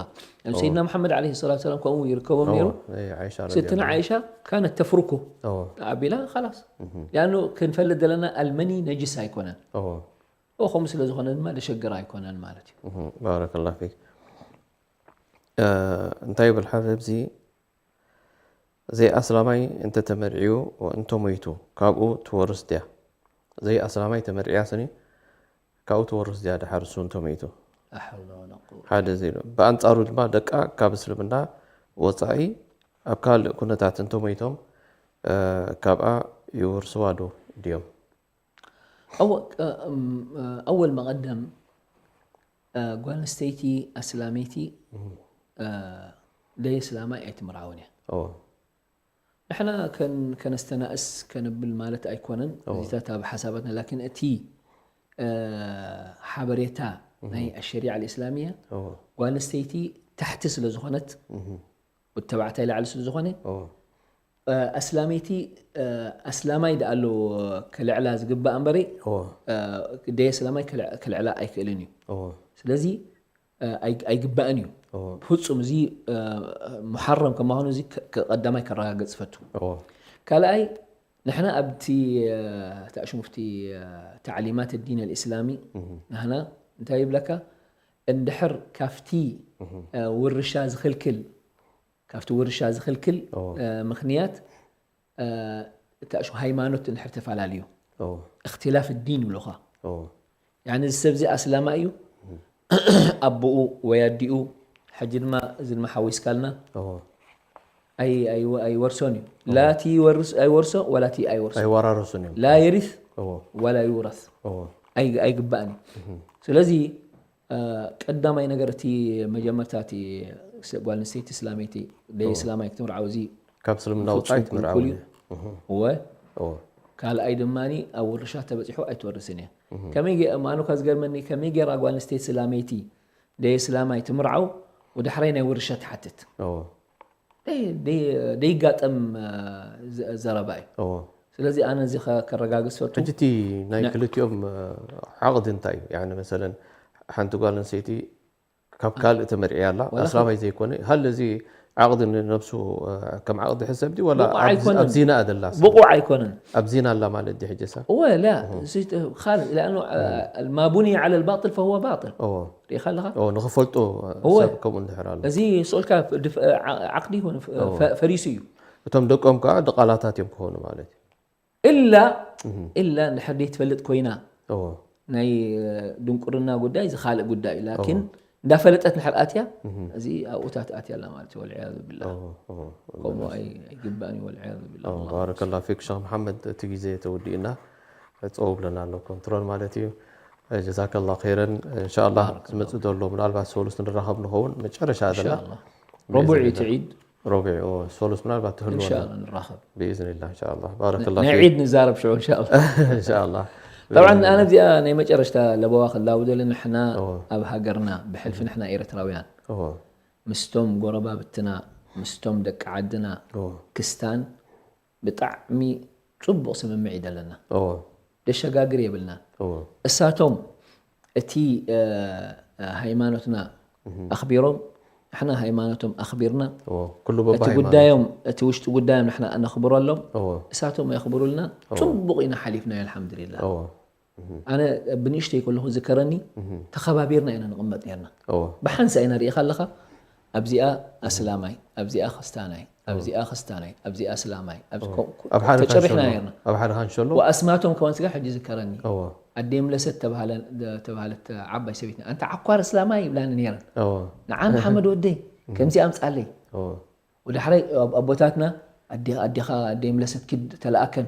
እዎ። ሰይድና መሓመድ ዓለይሂ ሰላቱ ሰላም ከምኡ ይርከቦም እዎ። ነይሩ። እይ፣ ዓይሻ ረዲየላሁ ስትና ዓይሻ ካነት ተፍሩኩ እዎ። ኣቢላ ኻላስ። እህ። ያኑ ክንፈልጥ ዘለና ኣልመኒ ነጅስ ኣይኮነን። እዎ። እዎ፣ ከምኡ ስለ ዝኾነ ድማ ደሸግር ኣይኮነን ማለት እዩ። እህ፣ ባረከላሁ ፊክ። እ፣ እንታይ ይብል ሓደ ኣብዚ፣ "ዘይኣስላማይ እንተተመርዕዩ እንተሞይቱ ካብኡ ትወርስ ድያ?" ዘይኣስላማይ ተመርዕያ ስኒ ካብኡ ትወርስ ድያ ድሓር እሱ እንተሞይቱ? لا حول ولا قوة. ሓደ እዚ ኢሉ። ብኣንጻሩ ድማ ደቃ ካብ እስልምና ወጻኢ ኣብ ካልእ ኩነታት እንተሞይቶም፣ እ፣ ካብኣ ይወርስዋ ዶ ድዮም? أول أول ما قدم ጓል ኣንስተይቲ ኣስላመይቲ ደይ እስላማይ ኣይትምርዓውን እያ። ንሕና ከነስተናእስ ከንብል ማለት ኣይኮነን። እዚታት ኣብ ሓሳባትና ላኪን እቲ ሓበሬታ ናይ ኣሸሪዓ ልእስላሚያ ጓል ኣንስተይቲ ታሕቲ ስለ ዝኾነት፣ ወዲ ተባዕታይ ላዕሊ ስለ ዝኾነ፣ ኣስላመይቲ ኣስላማይ ደኣ ኣሎ ክልዕላ ዝግባእ እምበሪ፣ ደይ ኣስላማይ ክልዕላ ኣይክእልን እዩ። ስለዚ ኣይግባእን እዩ። ብፍፁም እዚ ሙሓረም ከማሆኑ እዚ ቀዳማይ ከረጋገፅ ፈቱ። ካልኣይ ንሕና ኣብቲ ተእሽሙፍቲ ታዕሊማት ዲን ኣልእስላሚ ናህና እንታይ ይብለካ፣ እንድሕር ካፍቲ ውርሻ ዝኽልክል ካብቲ ውርሻ ዝኽልክል ምኽንያት እታእሹ ሃይማኖት እንድሕር ተፈላለዩ እክትላፍ ዲን ይብሉኻ። ያኒ እዚ ሰብ እዚ ኣስላማ እዩ፣ ኣቦኡ ወይ ኣዲኡ፣ ሕጂ ድማ እዚ ድማ ሓዊስካልና ኣይወርሶን እዩ። ላቲ ኣይወርሶ ወላቲ ኣይወርሶ። ኣይወራረሱን እዮም። ላ የሪስ ወላ ይውረስ። ኣይግባእን እዩ። ስለዚ ቀዳማይ ነገር እቲ መጀመርታ እቲ ጓል ኣንስተይቲ እስላመይቲ ደይ እስላማይ ክትምርዓው እዚ ካብ እስልምና ውፃእ ኣይትምርዓው እዩ። እወ ካልኣይ ድማ ኣብ ውርሻ ተበፂሑ ኣይትወርስን እያ። ከመይ ማኑካ ዝገርመኒ ከመይ ገይራ ጓል ኣንስተይቲ እስላመይቲ ደይ እስላማይ ትምርዓው ወዳሕራይ ናይ ውርሻ ትሓትት? ደይጋጠም ዘረባ እዩ። ስለዚ ኣነ እዚ ከረጋግፅ ፈቱ። ሕጂ እቲ ናይ ክልቲኦም ዓቕዲ እንታይ እዩ? ያኒ መሰለን ሓንቲ ጓል ኣንስተይቲ ካብ ካልእ ተመርዕያ ኣላ፣ ኣስላማይ ዘይኮነ፣ ሃል እዚ ዓቕዲ ንነብሱ ከም ዓቕዲ ሕሰብ ድዩ ወላ ኣብ ዚና ኣደላ? ብቑዕ ኣይኮነን። ኣብ ዚና ኣላ ማለት ድዩ ሕጂ እሳ? እወ ላ ካልእ لأنه ما بني على الباطل فهو باطل። ርኢኻ ኣለኻ? ንኽፈልጦ ሰብ ከምኡ እንድሕር ኣሎ። እዚ ስኡልካ ዓቕዲ ይኹን ፈሪሱ እዩ። እቶም ደቆም ከዓ ድቓላታት እዮም ክኾኑ ማለት እዩ። እላ እላ እንድሕር ደይ ትፈልጥ ኮይና ናይ ድንቁርና ጉዳይ እዚ ካልእ ጉዳይ እዩ። ላኪን እንዳፈለጠት እንድሕር ኣትያ እዚ ኣብኡታት ኣትያ ኣላ ማለት እዩ። ወልዕያዙ ብላ ከምኡ ኣይግባእን እዩ። ወልዕያዙ ብላ። ባረከላሁ ፊክ ሸኽ መሓመድ፣ እቲ ግዜ ተወዲእና። ፀው ብለና ኣሎ ኮንትሮል ማለት እዩ። ጀዛከላሁ ኸይረን። እንሻላ ዝመፅእ ዘሎ ምናልባት ሰሉስ ንራኸብ ንኸውን መጨረሻ ዘለና ረቡዕ እቲ ዒድ ረቡዕ ሰሉስ ምናልባት ትህልወና እንሻላ ንራኸብ። ብኢዝንላ እንሻላ። ባረከላሁ ናይ ፊክ። ዒድ ንዛረብ ሽዑ እንሻላ። እንሻላ። ጠብዓን ኣነ እዚኣ ናይ መጨረሽታ ለበዋ ክላቡ ደለ ንሕና ኣብ ሃገርና ብሕልፊ ንሕና ኤርትራውያን ምስቶም ጎረባብትና ምስቶም ደቂ ዓድና ክስታን ብጣዕሚ ፅቡቕ ስምምዕ እዩ ዘለና። ደሸጋግር የብልናን። እሳቶም እቲ ሃይማኖትና ኣኽቢሮም ንሕና ሃይማኖቶም ኣኽቢርና ኩሉ እቲ ጉዳዮም እቲ ውሽጢ ጉዳዮም ንሕና ኣነኽብረሎም እሳቶም የኽብሩልና። ፅቡቕ ኢና ሓሊፍናዮ ኣልሓምዱሊላህ። ኣነ ብንእሽተይ ከለኹ ዝከረኒ ተኸባቢርና ኢና ንቕመጥ ነርና። ብሓንሳ ኢና ርኢኻ ኣለኻ ኣብዚኣ ኣስላማይ ኣብዚኣ ክስታናይ ኣብዚኣ ክስታናይ ኣብዚኣ ኣስላማይ ተጨሪሕና ነርና። ኣብ ሓደ ካንሸሎ ወኣስማቶም ከማን ስጋ ሕጂ ዝከረኒ ኣዴ ምለሰት ተባህለት ዓባይ ሰበይትና ኣንታ ዓኳር ኣስላማይ ይብላኒ ነረን። ንዓ መሓመድ ወደይ ከምዚ ኣምፃለይ ወዳሕራይ ኣቦታትና ኣዴኻ ኣዴ ምለሰት ኪድ ተለኣከን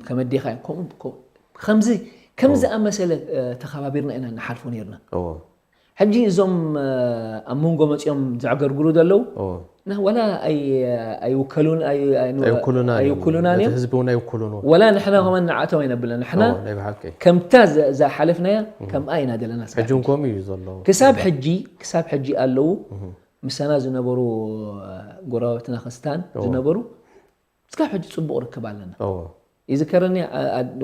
ከም ኣዴኻ እዮም ከምኡ ከምዚ ከምዚ ኣመሰለ ተኸባቢርና ኢና ንሓልፎ ነርና። ሕጂ እዞም ኣብ መንጎ መፂኦም ዘዕገርግሩ ዘለዉ ወላ ኣይውከሉን ኣይውክሉናን እዮም። ህዝቢ እውን ኣይውክሉን። ወላ ንሕና ከመን ንዓቶም ኣይነብለን። ንሕና ከምታ ዝሓለፍናያ ከምኣ ኢና ዘለና። ሕጂ እውን ከምኡ እዩ ዘሎ። ክሳብ ሕጂ ኣለዉ ምሳና ዝነበሩ ጎረባብትና ክስታን ዝነበሩ እስካብ ሕጂ ፅቡቕ ርክብ ኣለና። ይዝከረኒ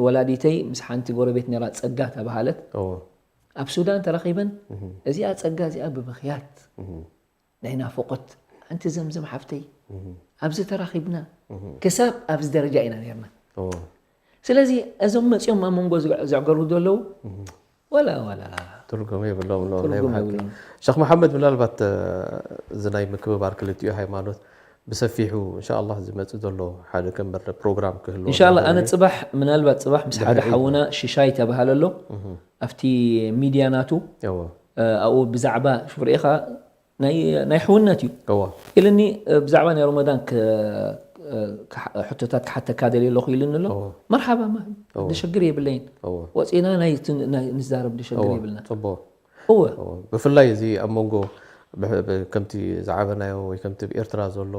ወላዲተይ ምስ ሓንቲ ጎረቤት ነራ ፀጋ ተባሃለት ኣብ ሱዳን ተራኺበን እዚኣ ፀጋ እዚኣ ብምኽያት ናይ ናፍቆት ኣንቲ ዘምዘም ሓፍተይ ኣብዚ ተራኺብና ክሳብ ኣብዚ ደረጃ ኢና ነርና። ስለዚ እዞም መፂኦም ኣብ መንጎ ዘዕገሩ ዘለዉ ወላ ወላ ትርጉም የብሎም። ሸክ መሓመድ ምናልባት እዚ ናይ ምክብባር ክልቲኡ ሃይማኖት ብሰፊሑ እንሻላ ዝመፅእ ዘሎ ሓደ ከም መርለ ፕሮግራም ክህልዎ እንሻላ። ኣነ ፅባሕ ምናልባት ፅባሕ ምስ ሓደ ሓውና ሽሻይ ተባሃለ ኣሎ ኣብቲ ሚድያ ናቱ ኣብኡ ብዛዕባ ሽፍርኢኻ ናይ ሕውነት እዩ ኢልኒ። ብዛዕባ ናይ ሮመዳን ሕቶታት ክሓተካ ደልየ ኣለኹ ኢልኒ ኣሎ። መርሓባ ደሸግር የብለይን። ወፂና ንዛረብ ደሸግር የብልና። ብፍላይ እዚ ኣብ መንጎ ከምቲ ዝዓበናዮ ወይ ከምቲ ብኤርትራ ዘሎ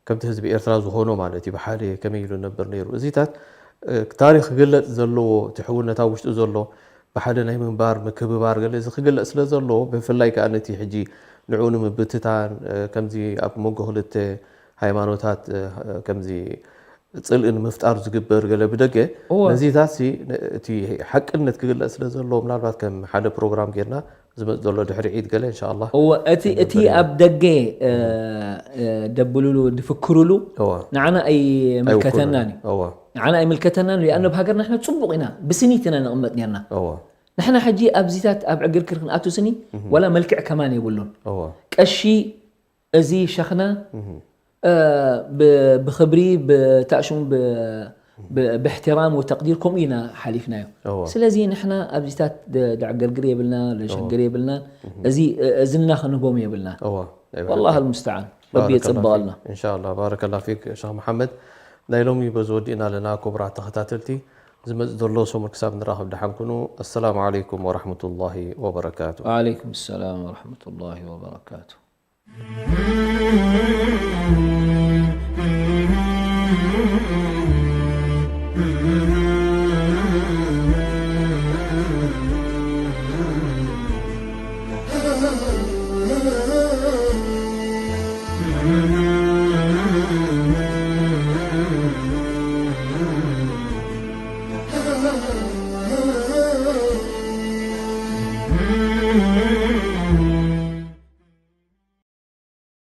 ከምቲ ህዝቢ ኤርትራ ዝኾኖ ማለት እዩ ብሓደ ከመይ ኢሉ ነብር ነይሩ እዚታት ታሪክ ክግለፅ ዘለዎ እቲ ሕውነት ኣብ ውሽጡ ዘሎ ብሓደ ናይ ምንባር ምክብባር ገለ እዚ ክግለፅ ስለ ዘለዎ ብፍላይ ከዓ ነቲ ሕጂ ንዑ ንምብትታን ከምዚ ኣብ መንጎ ክልተ ሃይማኖታት ከምዚ ፅልኢ ንምፍጣር ዝግበር ገለ ብደገ ነዚታት እቲ ሓቅነት ክግለፅ ስለ ዘለዎ ምናልባት ከም ሓደ ፕሮግራም ጌርና ዝመፅ ዘሎ ድሕሪ ዒድ ገለ እንሻላ እቲ ኣብ ደገ ደብልሉ ድፍክርሉ ንዓና ኣይምልከተናን እዩ። ንዓና ኣይምልከተናን እዩ። ኣብ ሃገርና ንሕና ፅቡቕ ኢና ብስኒት ኢና ንቕመጥ ነርና። ንሕና ሕጂ ኣብዚታት ኣብ ዕግርግር ክንኣቱ ስኒ ወላ መልክዕ ከማን የብሉን። ቀሺ እዚ ሸኽና ብኽብሪ ብታእሽሙ ብእሕትራም ወተቅዲር ከምኡ ኢና ሓሊፍናዮ። ስለዚ ንሕና ኣብዚታት ደዕገርግር የብልና ደሸግር የብልና። እዚ እዝና ክንህቦም የብልና። والله المستعان ረቢ የፅብቐልና። እንሻላ ባረከላ ፊክ ሸክ መሓመድ። ናይ ሎሚ በዚ ወዲእና ኣለና ክቡራት ተኸታተልቲ ዝመፅእ ዘሎ ሰሙን ክሳብ ንራኸብ ደሓን ኩኑ። ኣሰላሙ ዓለይኩም ወራሕመቱላሂ ወበረካቱ። وعليكم السلام ورحمة الله وبركاته.